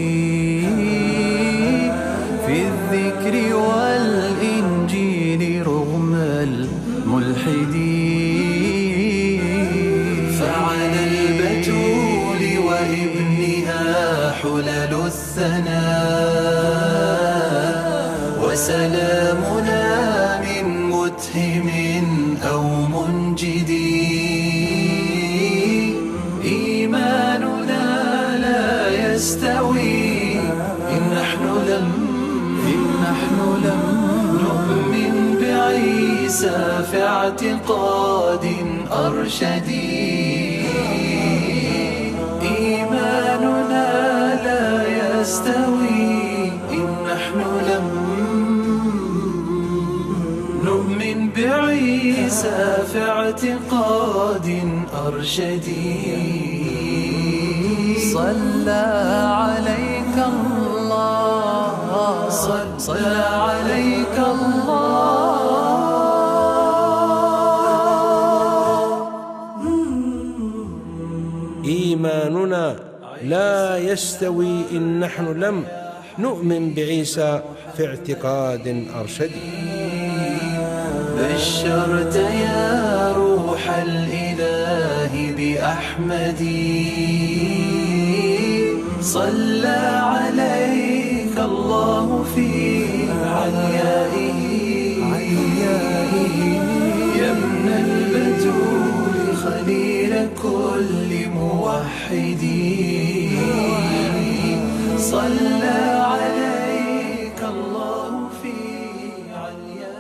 في الذكر والإنجيل رغم الملحدين. فعلى البتول وابنها حلل الثناء، وسلامنا من متهم أو منجد. إيماننا لا يستوي إن نحن لم نؤمن بعيسى في اعتقاد أرشد. إيماننا لا يستوي إن نحن لم نؤمن بعيسى في اعتقاد أرشد. صلى عليك الله، صلى عليك الله. إيماننا لا يستوي إن نحن لم نؤمن بعيسى في اعتقاد أرشد. بشرت يا روح الإله بأحمد، صلى عليك الله في عليائه. يا ابن البتول خليل كل موحد، صلى عليك الله في عليائه.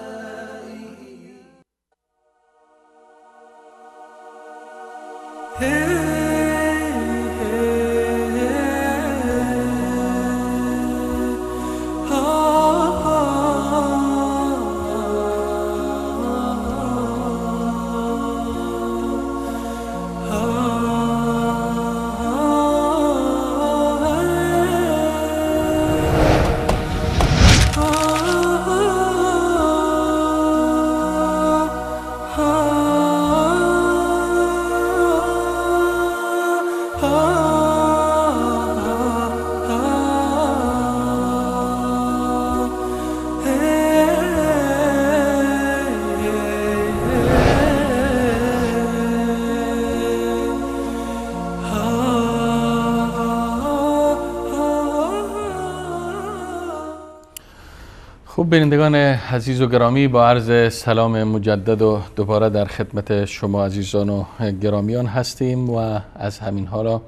خب بینندگان عزیز و گرامی، با عرض سلام مجدد و دوباره در خدمت شما عزیزان و گرامیان هستیم و از همین حالا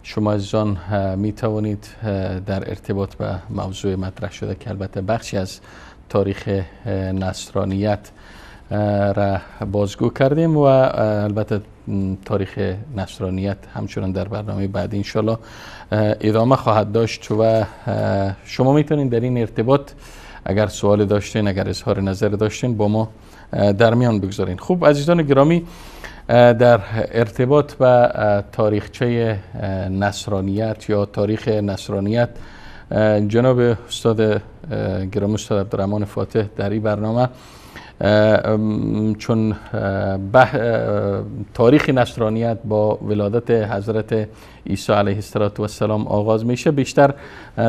شما عزیزان می توانید در ارتباط با موضوع مطرح شده که البته بخشی از تاریخ نصرانیت را بازگو کردیم و البته تاریخ نصرانیت همچنان در برنامه بعد انشالله ادامه خواهد داشت و شما می توانید در این ارتباط اگر سوال داشتین، اگر اظهار نظر داشتین با ما در میان بگذارین. خب عزیزان گرامی، در ارتباط با تاریخچه نصرانیت یا تاریخ نصرانیت جناب استاد گرامی استاد عبدالرحمن فاتح در این برنامه چون تاریخ نصرانیت با ولادت حضرت عیسی علیه السلام آغاز میشه، بیشتر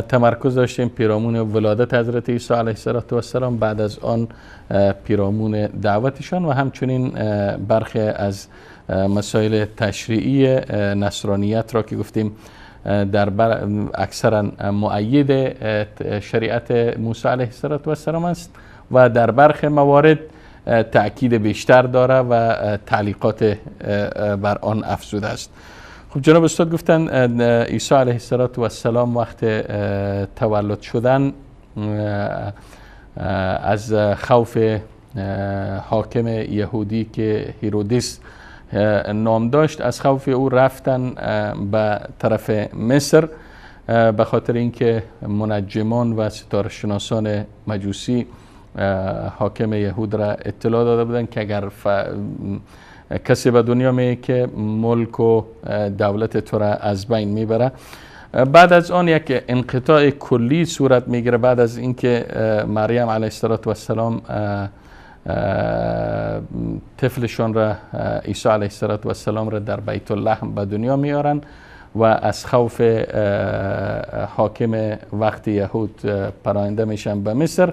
تمرکز داشتیم پیرامون ولادت حضرت عیسی علیه السلام، بعد از آن پیرامون دعوتشان و همچنین برخی از مسائل تشریعی نصرانیت را که گفتیم در اکثرا مؤید شریعت موسی علیه السلام است و در برخی موارد تأکید بیشتر داره و تعلیقات بر آن افزوده است. خب جناب استاد گفتن عیسی علیه السلام وقت تولد شدن از خوف حاکم یهودی که هیرودیس نام داشت، از خوف او رفتن به طرف مصر به خاطر اینکه منجمان و ستاره شناسان مجوسی حاکم یهود را اطلاع داده بودند که اگر کسی به دنیا میه که ملک و دولت تو را از بین میبره. بعد از آن یک انقطاع کلی صورت میگیره بعد از اینکه مریم علیه السلام طفلشان را عیسی علیه السلام را در بیت اللحم به دنیا میارن و از خوف حاکم وقت یهود پراینده میشن به مصر.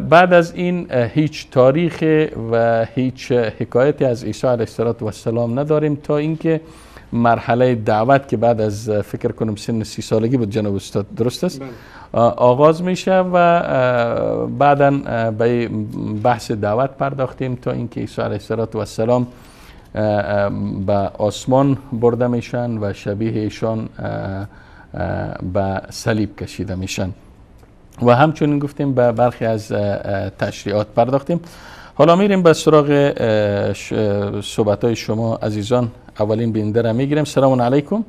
بعد از این هیچ تاریخ و هیچ حکایتی از عیسی علیه السلام نداریم تا اینکه مرحله دعوت که بعد از فکر کنم سن 30 سالگی بود جناب استاد، درست است؟ آغاز میشه و بعدا به بحث دعوت پرداختیم تا اینکه عیسی علیه السلام به آسمان برده میشن و شبیه ایشان به صلیب کشیده میشن و همچنین گفتیم به برخی از تشریعات پرداختیم. حالا میریم به سراغ صحبت‌های شما عزیزان. اولین بیننده را میگیریم. سلام علیکم.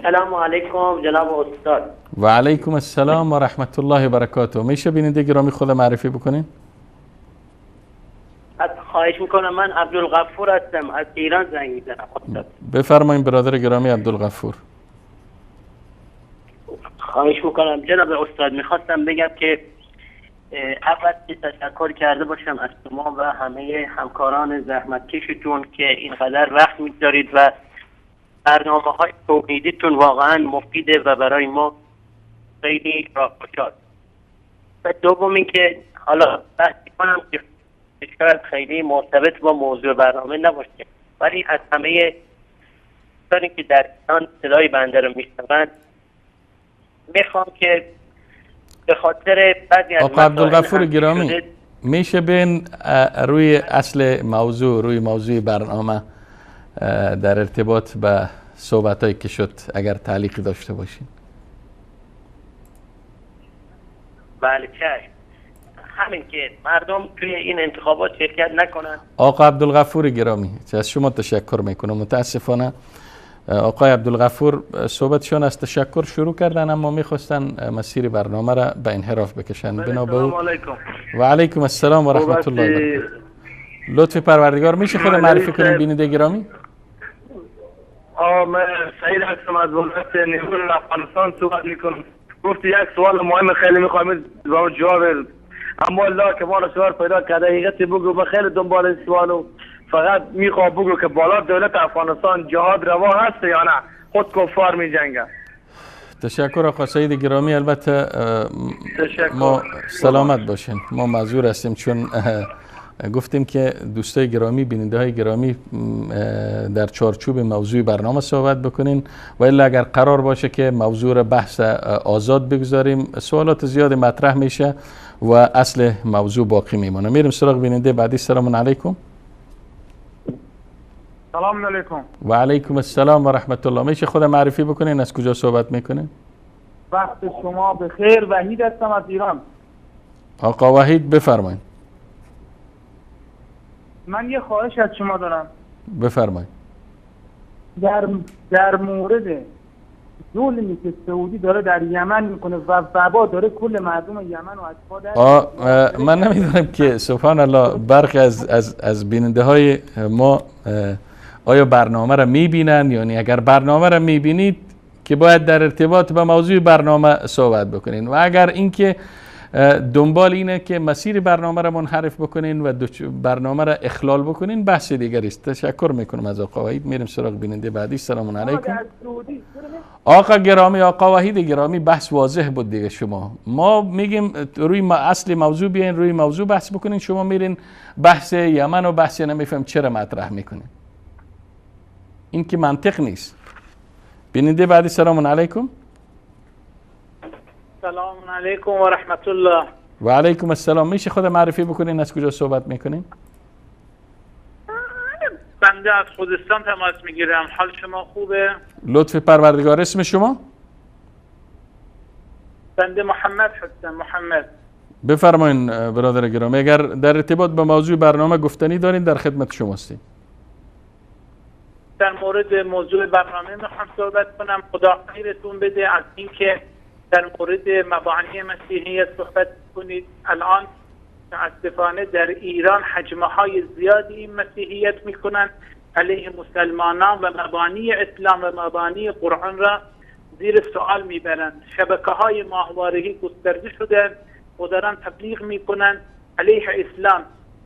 سلام علیکم جناب استاد. و علیکم السلام و رحمت الله و برکاته. میشه بیننده گرامی خود معرفی بکنین؟ خواهش میکنم. من عبدالغفور هستم، از ایران زنگ میزنم. بفرمایید برادر گرامی عبدالغفور. خواهش میکنم جناب استاد، میخواستم بگم که اول تشکر کرده باشم از شما و همه همکاران زحمتکشتون که اینقدر وقت میگذارید و برنامه های توحیدیتون واقعا مفیده و برای ما خیلی راهگشاست. و دوم اینکه حالا بحث کنم که شاید خیلی مرتبط با موضوع برنامه نباشه، ولی از همه کسانی که در ایران صدای بنده رو میشنوند میخوام که به خاطر بعضی از آقا عبدالغفور گرامی میشه بین روی اصل موضوع، روی موضوع برنامه در ارتباط به صحبت‌هایی که شد اگر تعلیقی داشته باشین؟ بله چشم. همین که مردم توی این انتخابات شرکت نکنن. آقا عبدالغفور گرامی از شما تشکر میکنم. متاسفانه آقای عبدالغفور صحبتشان از تشکر شروع کردن، اما میخواستن مسیر برنامه را به انحراف بکشن. بنابراین و علیکم السلام و رحمت الله و برکاته. لطف پروردگار میشه خود معرفی کنیم بیننده گرامی؟ من سعید هستم از ولایت نیمروز افغانستان صحبت میکنم. گفت یک سوال مهم خیلی میخوایم جواب، اما الله که ما سوال پیدا کرده حقیقت بگو، من خیلی دنبال این سوالو فقط میخوام بگو که بالا دولت افغانستان جهاد روا هست یا نه؟ خود کفار میجنگه. تشکر آقا سعید گرامی. البته ما سلامت باشین، ما معذور هستیم چون گفتیم که دوستای گرامی، بیننده های گرامی در چارچوب موضوع برنامه صحبت بکنین، و الا اگر قرار باشه که موضوع را بحث آزاد بگذاریم سوالات زیاد مطرح میشه و اصل موضوع باقی میمونه. میریم سراغ بیننده بعدی. سلام علیکم. سلام علیکم. و علیکم السلام و رحمت الله. میشه خود معرفی بکنین، از کجا صحبت میکنین؟ وقت شما بخیر، وحید هستم از ایران. آقا وحید بفرمایید. من یه خواهش از شما دارم. بفرمایید. در مورد ظلمی که سعودی داره در یمن میکنه و وبا داره کل مردم یمن رو از پا در، من نمیدونم که سبحان الله برخی از بیننده های ما آیا برنامه را میبینن یا نه. اگر برنامه را میبینید که باید در ارتباط با موضوع برنامه صحبت بکنین، و اگر اینکه دنبال اینه که مسیر برنامه را منحرف بکنین و برنامه را اخلال بکنین بحث دیگری است. تشکر میکنم از آقا وحید. میریم سراغ بیننده بعدی. سلام علیکم. آقا گرامی، آقا وحید گرامی، بحث واضح بود دیگه. شما ما میگیم روی اصل موضوع بیاین، روی موضوع بحث بکنین، شما میرین بحث یمن و بحث نمیفهم چرا مطرح میکنین. این که منطق نیست. بیننده بعدی. سلام علیکم. سلام علیکم و رحمت الله. و علیکم السلام. میشه خود معرفی بکنین، از کجا صحبت میکنین؟ بنده از خوزستان تماس میگیرم. حال شما خوبه؟ لطف پروردگار. اسم شما؟ بنده محمد هستم. محمد. بفرمایین برادر گرامی، اگر در ارتباط با موضوع برنامه گفتنی دارین در خدمت شما هستیم. در مورد موضوع برنامه میخوام صحبت کنم. خدا خیرتون بده از اینکه در مورد مبانی مسیحیت صحبت کنید. الان متاسفانه در ایران حجمه های زیادی این مسیحیت میکنن علیه مسلمانان و مبانی اسلام و مبانی قرآن را زیر سوال میبرند. شبکه های ماهواره‌ای گسترده شدن و دارن تبلیغ میکنن علیه اسلام.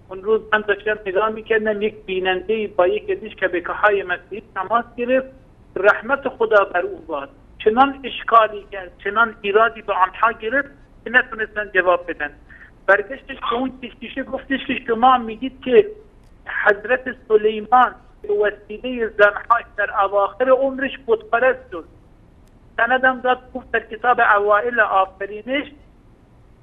اون روز من داشتم نگاه میکردم، یک بیننده با یک از شبکه های مسیحی تماس گرفت، رحمت خدا بر او باد، چنان اشکالی کرد، چنان ایرادی به آنها گرفت که نتونستن جواب بدن. برگشتش به اون کشیشه گفتش که شما میگید که حضرت سلیمان به وسیله زنهاش در اواخر عمرش بتپرست شد. سندم داد، گفت در کتاب اوائل آفرینش،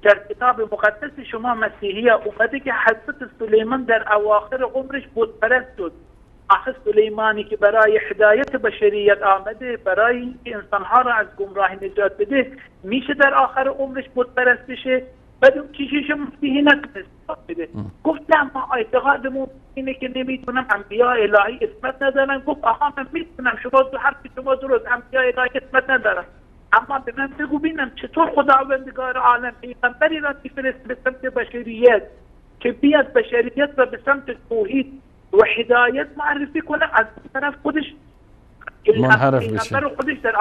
در کتاب مقدس شما مسیحیه اومده که حضرت سلیمان در اواخر عمرش بتپرست شد. آخه سلیمانی که برای هدایت بشریت آمده، برای اینکه انسانها را از گمراهی نجات بده، میشه در آخر عمرش بتپرست بشه؟ بعد اون کشیش مسیحی نتونست بده. گفت نه، ما اعتقادمون اینه که نمیتونم، انبیاء الهی عصمت ندارن. گفت آها من میتونم، شما دو حرف شما درست، انبیاء الهی عصمت ندارن، اما به من بگو ببینم چطور خداوندگار عالم پیغمبری را میفرسته به سمت بشریت که بیاد بشریت را به سمت توحید و هدایت معرفی کنه، از طرف خودش منحرف بشه، خودش در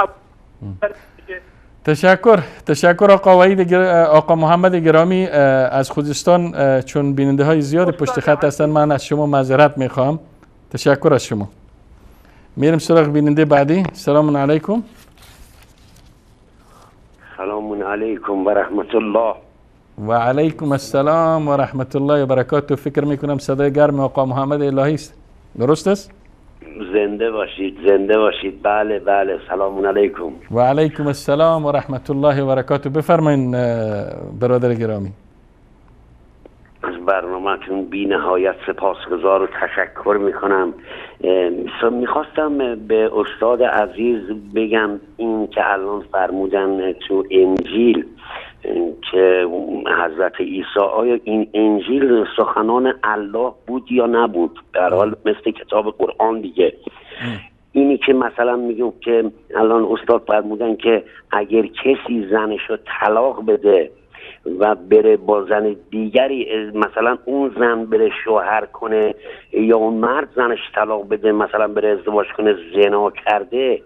تشکر آقا وحید آقا محمد گرامی از خوزستان. چون بیننده های زیاد پشت خط هستن من از شما معذرت میخوام. تشکر از شما. میریم سراغ بیننده بعدی. سلام علیکم. سلام علیکم و رحمت الله. و علیکم السلام و رحمت الله و برکاته. فکر میکنم صدای گرم آقا محمد الهی است، درست است؟ زنده باشید، زنده باشید. بله بله، سلام علیکم. و علیکم السلام و رحمت الله و برکاته. بفرمایین برادر گرامی. از برنامه‌تون بی نهایت سپاسگزار و تشکر میکنم. میخواستم به استاد عزیز بگم این که الان فرمودن تو انجیل که حضرت عیسی، آیا این انجیل سخنان الله بود یا نبود؟ در حال مثل کتاب قرآن دیگه. اینی که مثلا میگم که الان استاد فرمودن که اگر کسی زنشو طلاق بده و بره با زن دیگری، مثلا اون زن بره شوهر کنه یا اون مرد زنش طلاق بده مثلا بره ازدواج کنه، زنا کرده،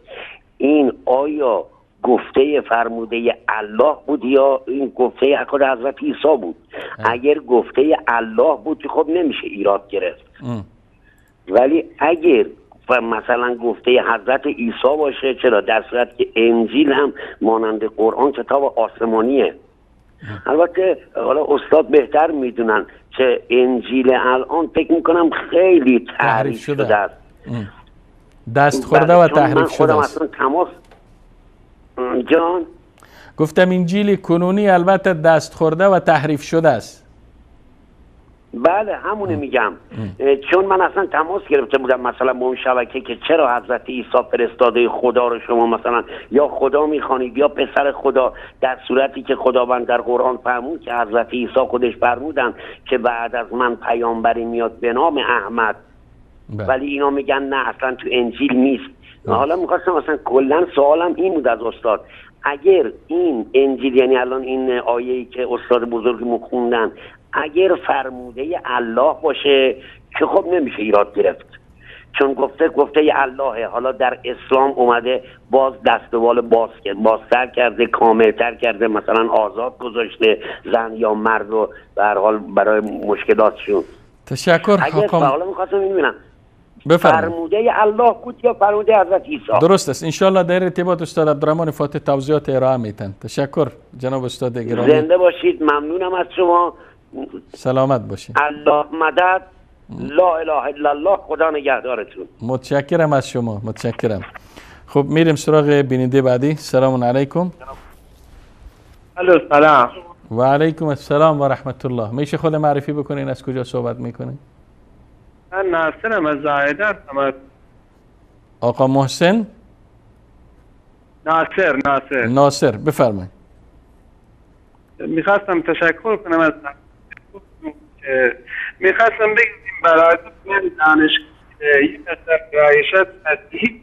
این آیا گفته فرموده الله بود یا این گفته خود حضرت عیسی بود؟ اگر گفته الله بود خب نمیشه ایراد گرفت، ولی اگر مثلا گفته حضرت عیسی باشه چرا؟ در صورت که انجیل هم مانند قرآن کتاب آسمانیه. البته حالا استاد بهتر میدونن که انجیل الان فکر میکنم خیلی تحریف شده است، دست خورده و تحریف شده است. اصلا تماس جان گفتم انجیل کنونی البته دست خورده و تحریف شده است. بله همونه میگم، چون من اصلا تماس گرفته بودم مثلا با اون شبکه که چرا حضرت عیسی فرستاده خدا رو شما مثلا یا خدا میخوانید یا پسر خدا، در صورتی که خداوند در قرآن فرمود که حضرت عیسی خودش فرمودن که بعد از من پیامبری میاد به نام احمد، ولی اینا میگن نه اصلا تو انجیل نیست. حالا میخواستم اصلا کلا سوالم این بود از استاد، اگر این انجیل یعنی الان این آیه‌ای که استاد بزرگمون خوندن اگر فرموده الله باشه که خب نمیشه ایراد گرفت، چون گفته اللهه. حالا در اسلام اومده باز دستوال بازتر کرده، کاملتر کرده، مثلا آزاد گذاشته زن یا مرد رو به هر حال برای مشکلاتشون. تشکر. اگر حالا میخواستم ببینم فرموده الله بود یا فرموده حضرت عیسی؟ درست است. انشالله در ارتباط استاد عبدالرحمن فاتح توضیحات ارائه میتن. تشکر جناب استاد گرامی. زنده باشید، ممنونم از شما. سلامت باشید. الله مدد. لا اله الا الله. خدا نگهدارتون. متشکرم از شما، متشکرم. خب میریم سراغ بیننده بعدی. سلام علیکم. الو سلام. و علیکم السلام و رحمت الله. میشه خود معرفی بکنین، از کجا صحبت میکنین؟ من ناصرم از زاهدان. آقا محسن؟ ناصر. ناصر بفرمایید. میخواستم تشکر کنم از که میخواستم بگم برای دانشگاه یه مقدار گرایشات مسیحی.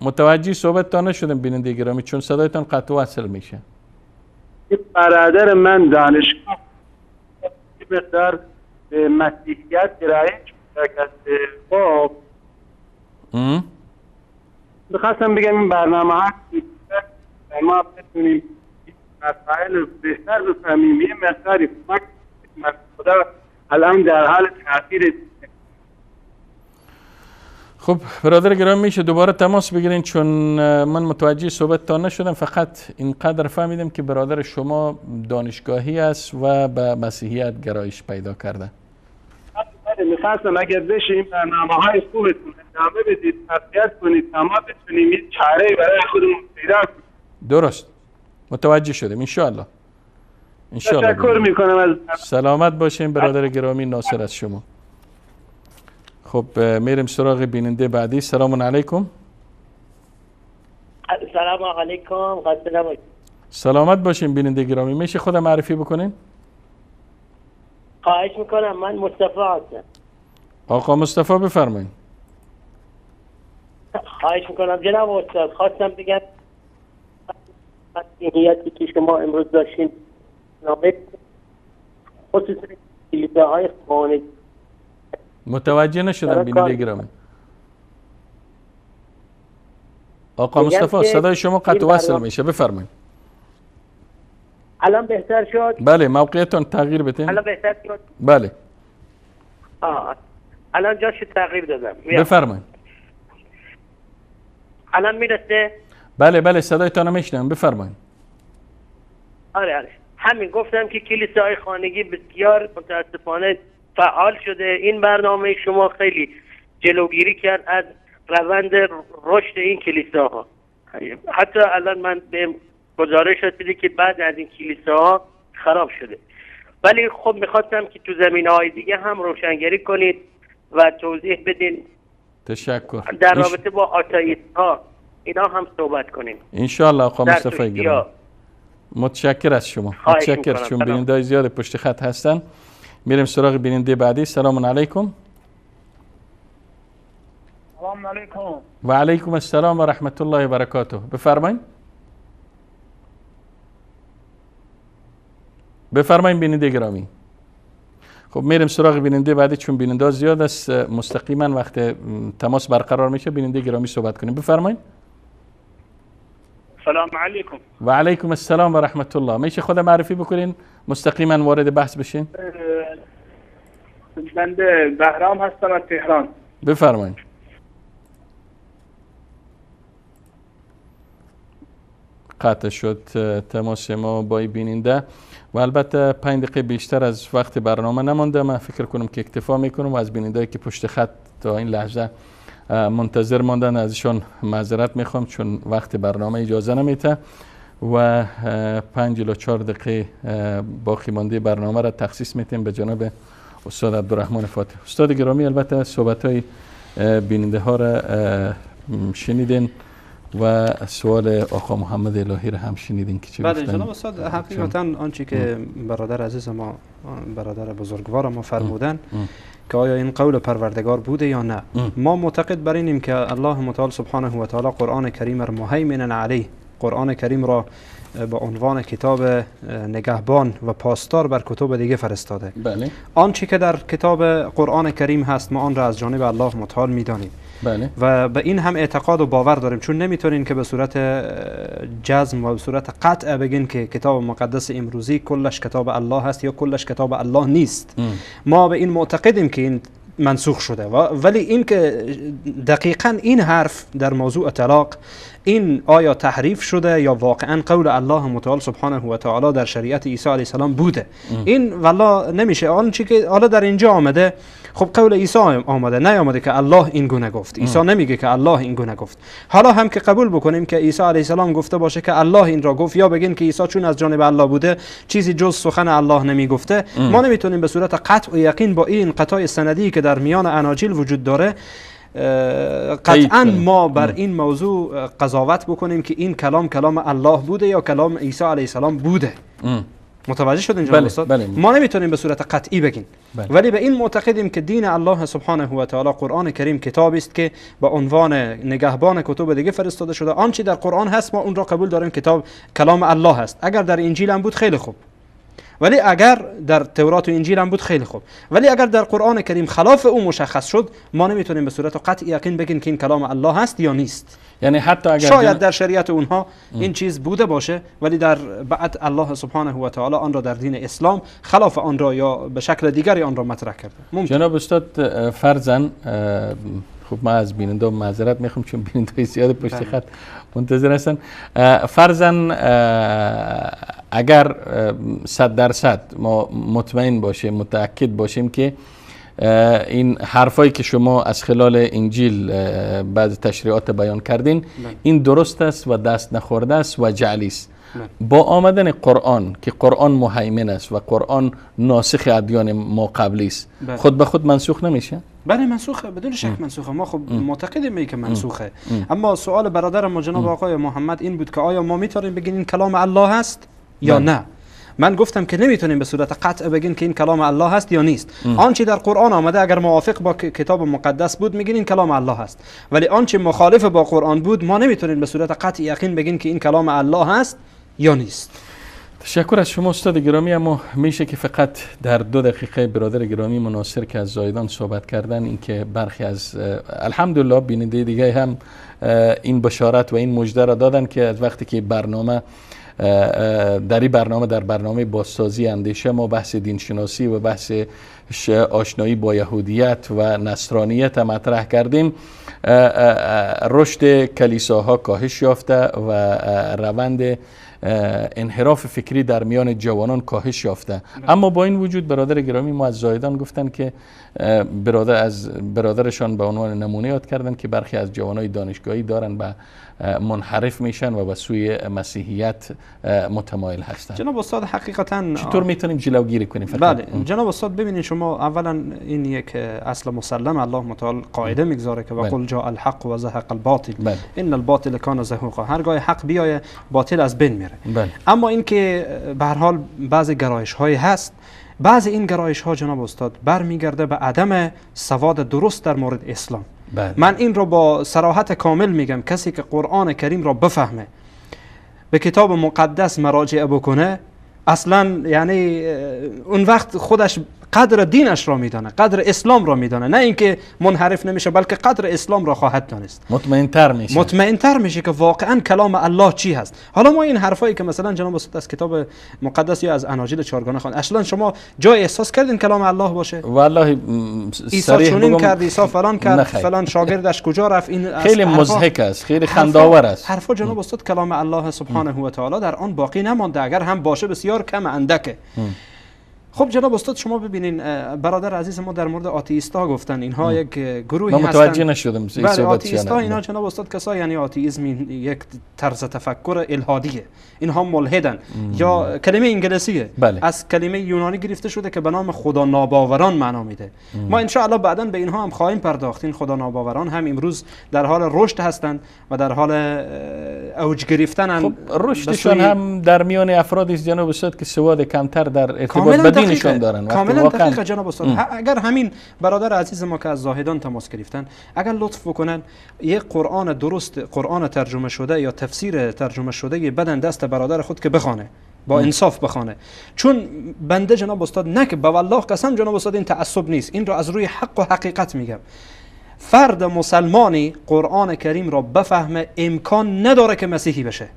متوجه صحبتتان نشدم بیننده گرامی، چون صدایتان قطع و وصل میشه. برادر من دانشگاه یه مقدار به مسیحیت گرایش پیدا کرده. خب میخواستم بگم این برنامه ها ما بتونیم مسائل بهتر بفهمیم، یه مقداری کمک خدا الان در حال تاثیر. خب برادر گرامی میشه دوباره تماس بگیرین، چون من متوجه صحبتتان نشدم. فقط اینقدر فهمیدم که برادر شما دانشگاهی است و به مسیحیت گرایش پیدا کرده. میخواستم اگر بشه این برنامه های خوبتون ادامه بدید، تقویت کنید تا ما بتونیم یه چاره برای خودمون پیدا کنیم. درست متوجه شدیم. انشاءالله. انشاءالله. تشکر میکنم از سلامت باشین برادر گرامی ناصر از شما. خب میریم سراغ بیننده بعدی. سلام علیکم. سلام علیکم. سلامت باشین بیننده گرامی. میشه خود معرفی بکنین؟ خواهش میکنم. من مصطفی هستم. آقا مصطفی بفرمایید. خواهش میکنم جناب استاد، خواستم بگم مسیحیتی که شما امروز داشتین نامه خصوصا کلیساهای خانگی. متوجه نشدم بیننده گرامی. آقا مصطفی صدای شما قطع وصل میشه، بفرمایید. الان بهتر شد؟ بله، موقعیتون تغییر بدین. الان بهتر شد؟ بله. الان جاش تغییر دادم. بفرمایید. الان میرسه؟ بله بله، صدایتان رو میشنم، بفرمایید. آره همین گفتم که کلیساهای خانگی بسیار متاسفانه فعال شده. این برنامه شما خیلی جلوگیری کرد از روند رشد این کلیساها. حتی الان من به گزارش رسیده که بعد از این کلیساها خراب شده. ولی خب میخواستم که تو زمینه‌های دیگه هم روشنگری کنید و توضیح بدین. تشکر. در رابطه با آتئیست ها اینا هم صحبت کنیم انشالله. آقا مصطفی گرامی متشکر از شما. متشکر، چون بیننده‌های زیاد پشت خط هستن. میریم سراغ بیننده بعدی. سلام علیکم. سلام علیکم. و علیکم السلام و رحمت الله و برکاته. بفرمایید. بفرمایید بیننده گرامی. خب میریم سراغ بیننده بعدی، چون بیننده زیاد است مستقیما وقت تماس برقرار میشه بیننده گرامی صحبت کنیم. بفرمایید. سلام علیکم. و علیکم السلام و رحمت الله. میشه خود معرفی بکنین مستقیما وارد بحث بشین؟ بنده بهرام هستم از تهران. بفرمایید. قطع شد تماس ما با بیننده و البته 5 دقیقه بیشتر از وقت برنامه نمانده. من فکر کنم که اکتفا میکنم و از بینندهایی که پشت خط تا این لحظه منتظر ماندن ازشان معذرت میخوام، چون وقت برنامه اجازه نمیده و 5 الی 4 دقیقه باقی مانده برنامه را تخصیص میتیم به جناب استاد عبدالرحمن فاتح. استاد گرامی، البته صحبت های بیننده ها را شنیدین و سوال آقا محمد الهی را هم شنیدین که چه گفتن. بله جناب استاد، حقیقتا آنچه که برادر عزیز ما، برادر بزرگوار ما فرمودن که آیا این قول پروردگار بوده یا نه، ما معتقد بر اینیم که الله متعال سبحانه و تعالی قرآن کریم را مهیمنا علیه، قرآن کریم را به عنوان کتاب نگهبان و پاسدار بر کتب دیگه فرستاده. بله. آنچه که در کتاب قرآن کریم هست ما آن را از جانب الله متعال میدانیم. بله. و به این هم اعتقاد و باور داریم، چون نمیتونین که به صورت جزم و به صورت قطع بگین که کتاب مقدس امروزی کلش کتاب الله هست یا کلش کتاب الله نیست. ما به این معتقدیم که این منسوخ شده، ولی این که دقیقا این حرف در موضوع طلاق، این آیا تحریف شده یا واقعا قول الله متعال سبحانه و تعالی در شریعت عیسی علیه السلام بوده، این والله نمیشه. آنچه که حالا در اینجا آمده، خب قول عیسی آمده، نیامده که الله این گونه گفت. عیسی نمیگه که الله این گونه گفت. حالا هم که قبول بکنیم که عیسی علیه السلام گفته باشه که الله این را گفت، یا بگین که عیسی چون از جانب الله بوده چیزی جز سخن الله نمیگفته، ما نمیتونیم به صورت قطع و یقین با این قطاع سندی که در میان اناجیل وجود داره قطعا ما بر این موضوع قضاوت بکنیم که این کلام کلام الله بوده یا کلام عیسی علیه السلام بوده. متوجه شدین جناب استاد؟ بله. ما نمیتونیم به صورت قطعی بگیم. بله. ولی به این معتقدیم که دین الله سبحانه و تعالی قرآن کریم کتابی است که به عنوان نگهبان کتب دیگه فرستاده شده. آنچه در قرآن هست ما اون را قبول داریم، کتاب کلام الله هست. اگر در انجیل هم بود خیلی خوب، ولی اگر در تورات و انجیل هم بود خیلی خوب، ولی اگر در قرآن کریم خلاف او مشخص شد ما نمیتونیم به صورت قطع یقین بگیم که این کلام الله هست یا نیست. یعنی حتی اگر شاید در شریعت اونها این چیز بوده باشه، ولی در بعد الله سبحانه و تعالی آن را در دین اسلام خلاف آن را یا به شکل دیگری آن را مطرح کرده. ممکن. جناب استاد فرضاً، خب من از بیننده معذرت میخوام چون بیننده زیاد پشت خط منتظر هستن. فرضاً اگر 100% ما مطمئن باشیم، متأکد باشیم که این حرفایی که شما از خلال انجیل بعض تشریعات بیان کردین این درست است و دست نخورده است و جعلی است، با آمدن قرآن که قرآن مهیمن است و قرآن ناسخ ادیان ما قبلی است، خود به خود منسوخ نمیشه؟ بله منسوخه، بدون شک منسوخه. ما خب معتقدیم که منسوخه. اما سوال برادر ما جناب آقای محمد این بود که آیا ما میتونیم بگیم این کلام الله هست یا نه؟ من گفتم که نمیتونیم به صورت قطع بگیم که این کلام الله هست یا نیست. آنچه در قرآن آمده اگر موافق با کتاب مقدس بود میگین این کلام الله هست، ولی آنچه مخالف با قرآن بود ما نمیتونیم به صورت قطع یقین بگیم که این کلام الله هست یا نیست. تشکر از شما استاد گرامی. اما میشه که فقط در 2 دقیقه برادر گرامی مناصر که از زایدان صحبت کردن، اینکه برخی از الحمدلله بیننده دیگه هم این بشارت و این مژده را دادن که از وقتی که برنامه در این برنامه، در برنامه بازسازی اندیشه، ما بحث دینشناسی و بحث آشنایی با یهودیت و نصرانیت مطرح کردیم، رشد کلیساها کاهش یافته و روند انحراف فکری در میان جوانان کاهش یافته. اما با این وجود برادر گرامی ما از زایدان گفتن که برادرشان به عنوان نمونه یاد کردن که برخی از جوانای دانشگاهی دارن به منحرف میشن و به سوی مسیحیت متمایل هستن. جناب استاد حقیقتا چطور میتونیم جلوگیری کنیم؟ بله جناب استاد، ببینید شما اولا این یک اصل مسلم الله متعال قاعده میگذاره که وقل جاء الحق و زهق الباطل ان الباطل کان زهوقا، هرگاه حق بیایه باطل از بین میره. اما اینکه به هر حال بعضی گرایش های هست، بعضی این گرایش ها جناب استاد برمیگرده به عدم سواد درست در مورد اسلام. من این رو با صراحت کامل میگم، کسی که قرآن کریم را بفهمه، به کتاب مقدس مراجعه بکنه، اصلا یعنی اون وقت خودش قدر دینش را میدانه، قدر اسلام را میدانه، نه اینکه منحرف نمیشه بلکه قدر اسلام را خواهد دانست، مطمئن تر میشه، مطمئن تر میشه که واقعا کلام الله چی هست. حالا ما این حرفایی که مثلا جناب استاد از کتاب مقدس یا از اناجیل چهارگانه خواند، اصلا شما جای احساس کردین کلام الله باشه؟ والله عیسی چنین کرد، عیسی فلان کرد، فلان شاگردش کجا رفت، این خیلی مضحک است، خیلی خنده‌آور است. حرفا جناب استاد کلام الله سبحانه و تعالی در آن باقی نمانده، اگر هم باشه بسیار کم اندکه. خب جناب استاد شما ببینین، برادر عزیز ما در مورد آتئیستا گفتن، اینها یک گروهی هستن. من متوجه نشدم. بله آتئیستا اینا جناب استاد کسایی، یعنی آتئیسم یک طرز تفکر الحادیه، اینها ملحدن یا کلمه انگلیسیه، بله. از کلمه یونانی گرفته شده که به نام خدا ناباوران معنا میده. ما ان شاء الله بعداً به اینها هم خواهیم پرداخت. این خدا ناباوران هم امروز در حال رشد هستند و در حال اوج گرفتن. خب رشدشون هم در میان افرادی است جناب استاد که سواد کمتر در ارتباط با دینشون دارن. کاملا دقیقه جناب استاد. اگر همین برادر عزیز ما که از زاهدان تماس گرفتن، اگر لطف بکنن یک قرآن درست، قرآن ترجمه شده یا تفسیر ترجمه شده بدن دست برادر خود که بخوانه، با انصاف بخوانه. چون بنده جناب استاد نه که به والله قسم جناب استاد این تعصب نیست، این را از روی حق و حقیقت میگم. فرد مسلمانی قرآن کریم را بفهمه امکان نداره که مسیحی بشه،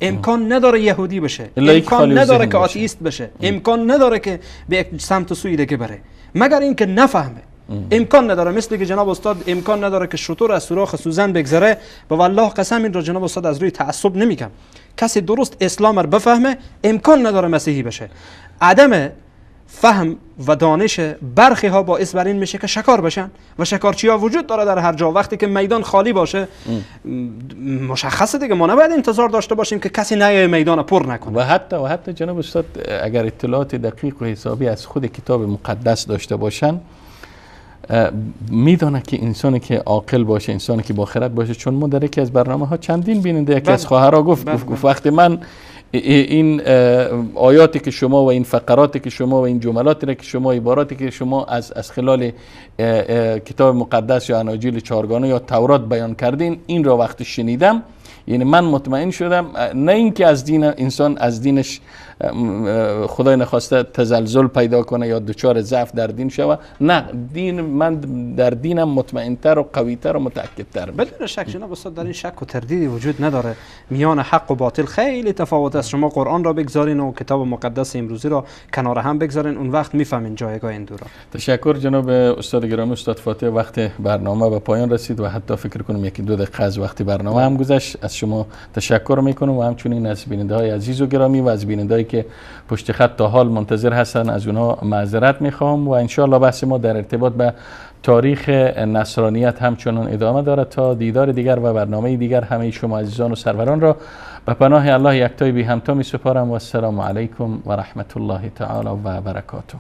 امکان نداره یهودی بشه، امکان نداره که آتئیست بشه، امکان نداره که به یک سمت و سوی دیگه بره، مگر اینکه نفهمه. امکان نداره، مثل که جناب استاد امکان نداره که شتر از سوراخ سوزن بگذره. به والله قسم این را جناب استاد از روی تعصب نمیگم. کسی درست اسلام را بفهمه امکان نداره مسیحی بشه. عدم فهم و دانش برخی ها باعث بر این میشه که شکار بشن و شکارچی ها وجود داره در هر جا. وقتی که میدان خالی باشه مشخصه دیگه، ما نباید انتظار داشته باشیم که کسی نیای میدان پر نکنه. و حتی جناب استاد اگر اطلاعات دقیق و حسابی از خود کتاب مقدس داشته باشن، میدانه که انسانی که عاقل باشه، انسانی که با خرد باشه. چون ما در یکی از برنامه ها چندین بیننده یکی از خواهرها گفت وقتی من این آیاتی که شما و این فقراتی که شما و این جملاتی که شما، عباراتی که شما از خلال کتاب مقدس یا اناجیل چهارگانه یا تورات بیان کردین، این را وقتی شنیدم، یعنی من مطمئن شدم نه اینکه از دین انسان از دینش خدای نخواسته تزلزل پیدا کنه یا دچار ضعف در دین شوه، نه، دین من در دینم مطمئنتر و قویتر و متأکدتر. بدون شک جناب استاد در این شک و تردیدی وجود نداره. میان حق و باطل خیلی تفاوت است. شما قرآن را بگذارین و کتاب مقدس امروزی را کنار هم بگذارین، اون وقت میفهمین جایگاه این دو را. تشکر جناب استاد گرامی استاد فاتح. وقت برنامه به پایان رسید و حتی فکر کنم یکی دو دقیقه از وقت برنامه هم گذشت. از شما تشکر میکنم و همچنین از بیننده های عزیز و گرامی و از بیننده که پشت خط تا حال منتظر هستن از اونها معذرت میخوام و انشاءالله بحث ما در ارتباط به تاریخ نصرانیت همچنان ادامه دارد. تا دیدار دیگر و برنامه دیگر همه شما عزیزان و سروران را به پناه الله یکتای بی همتا می سپارم و السلام علیکم و رحمت الله تعالی و برکاته.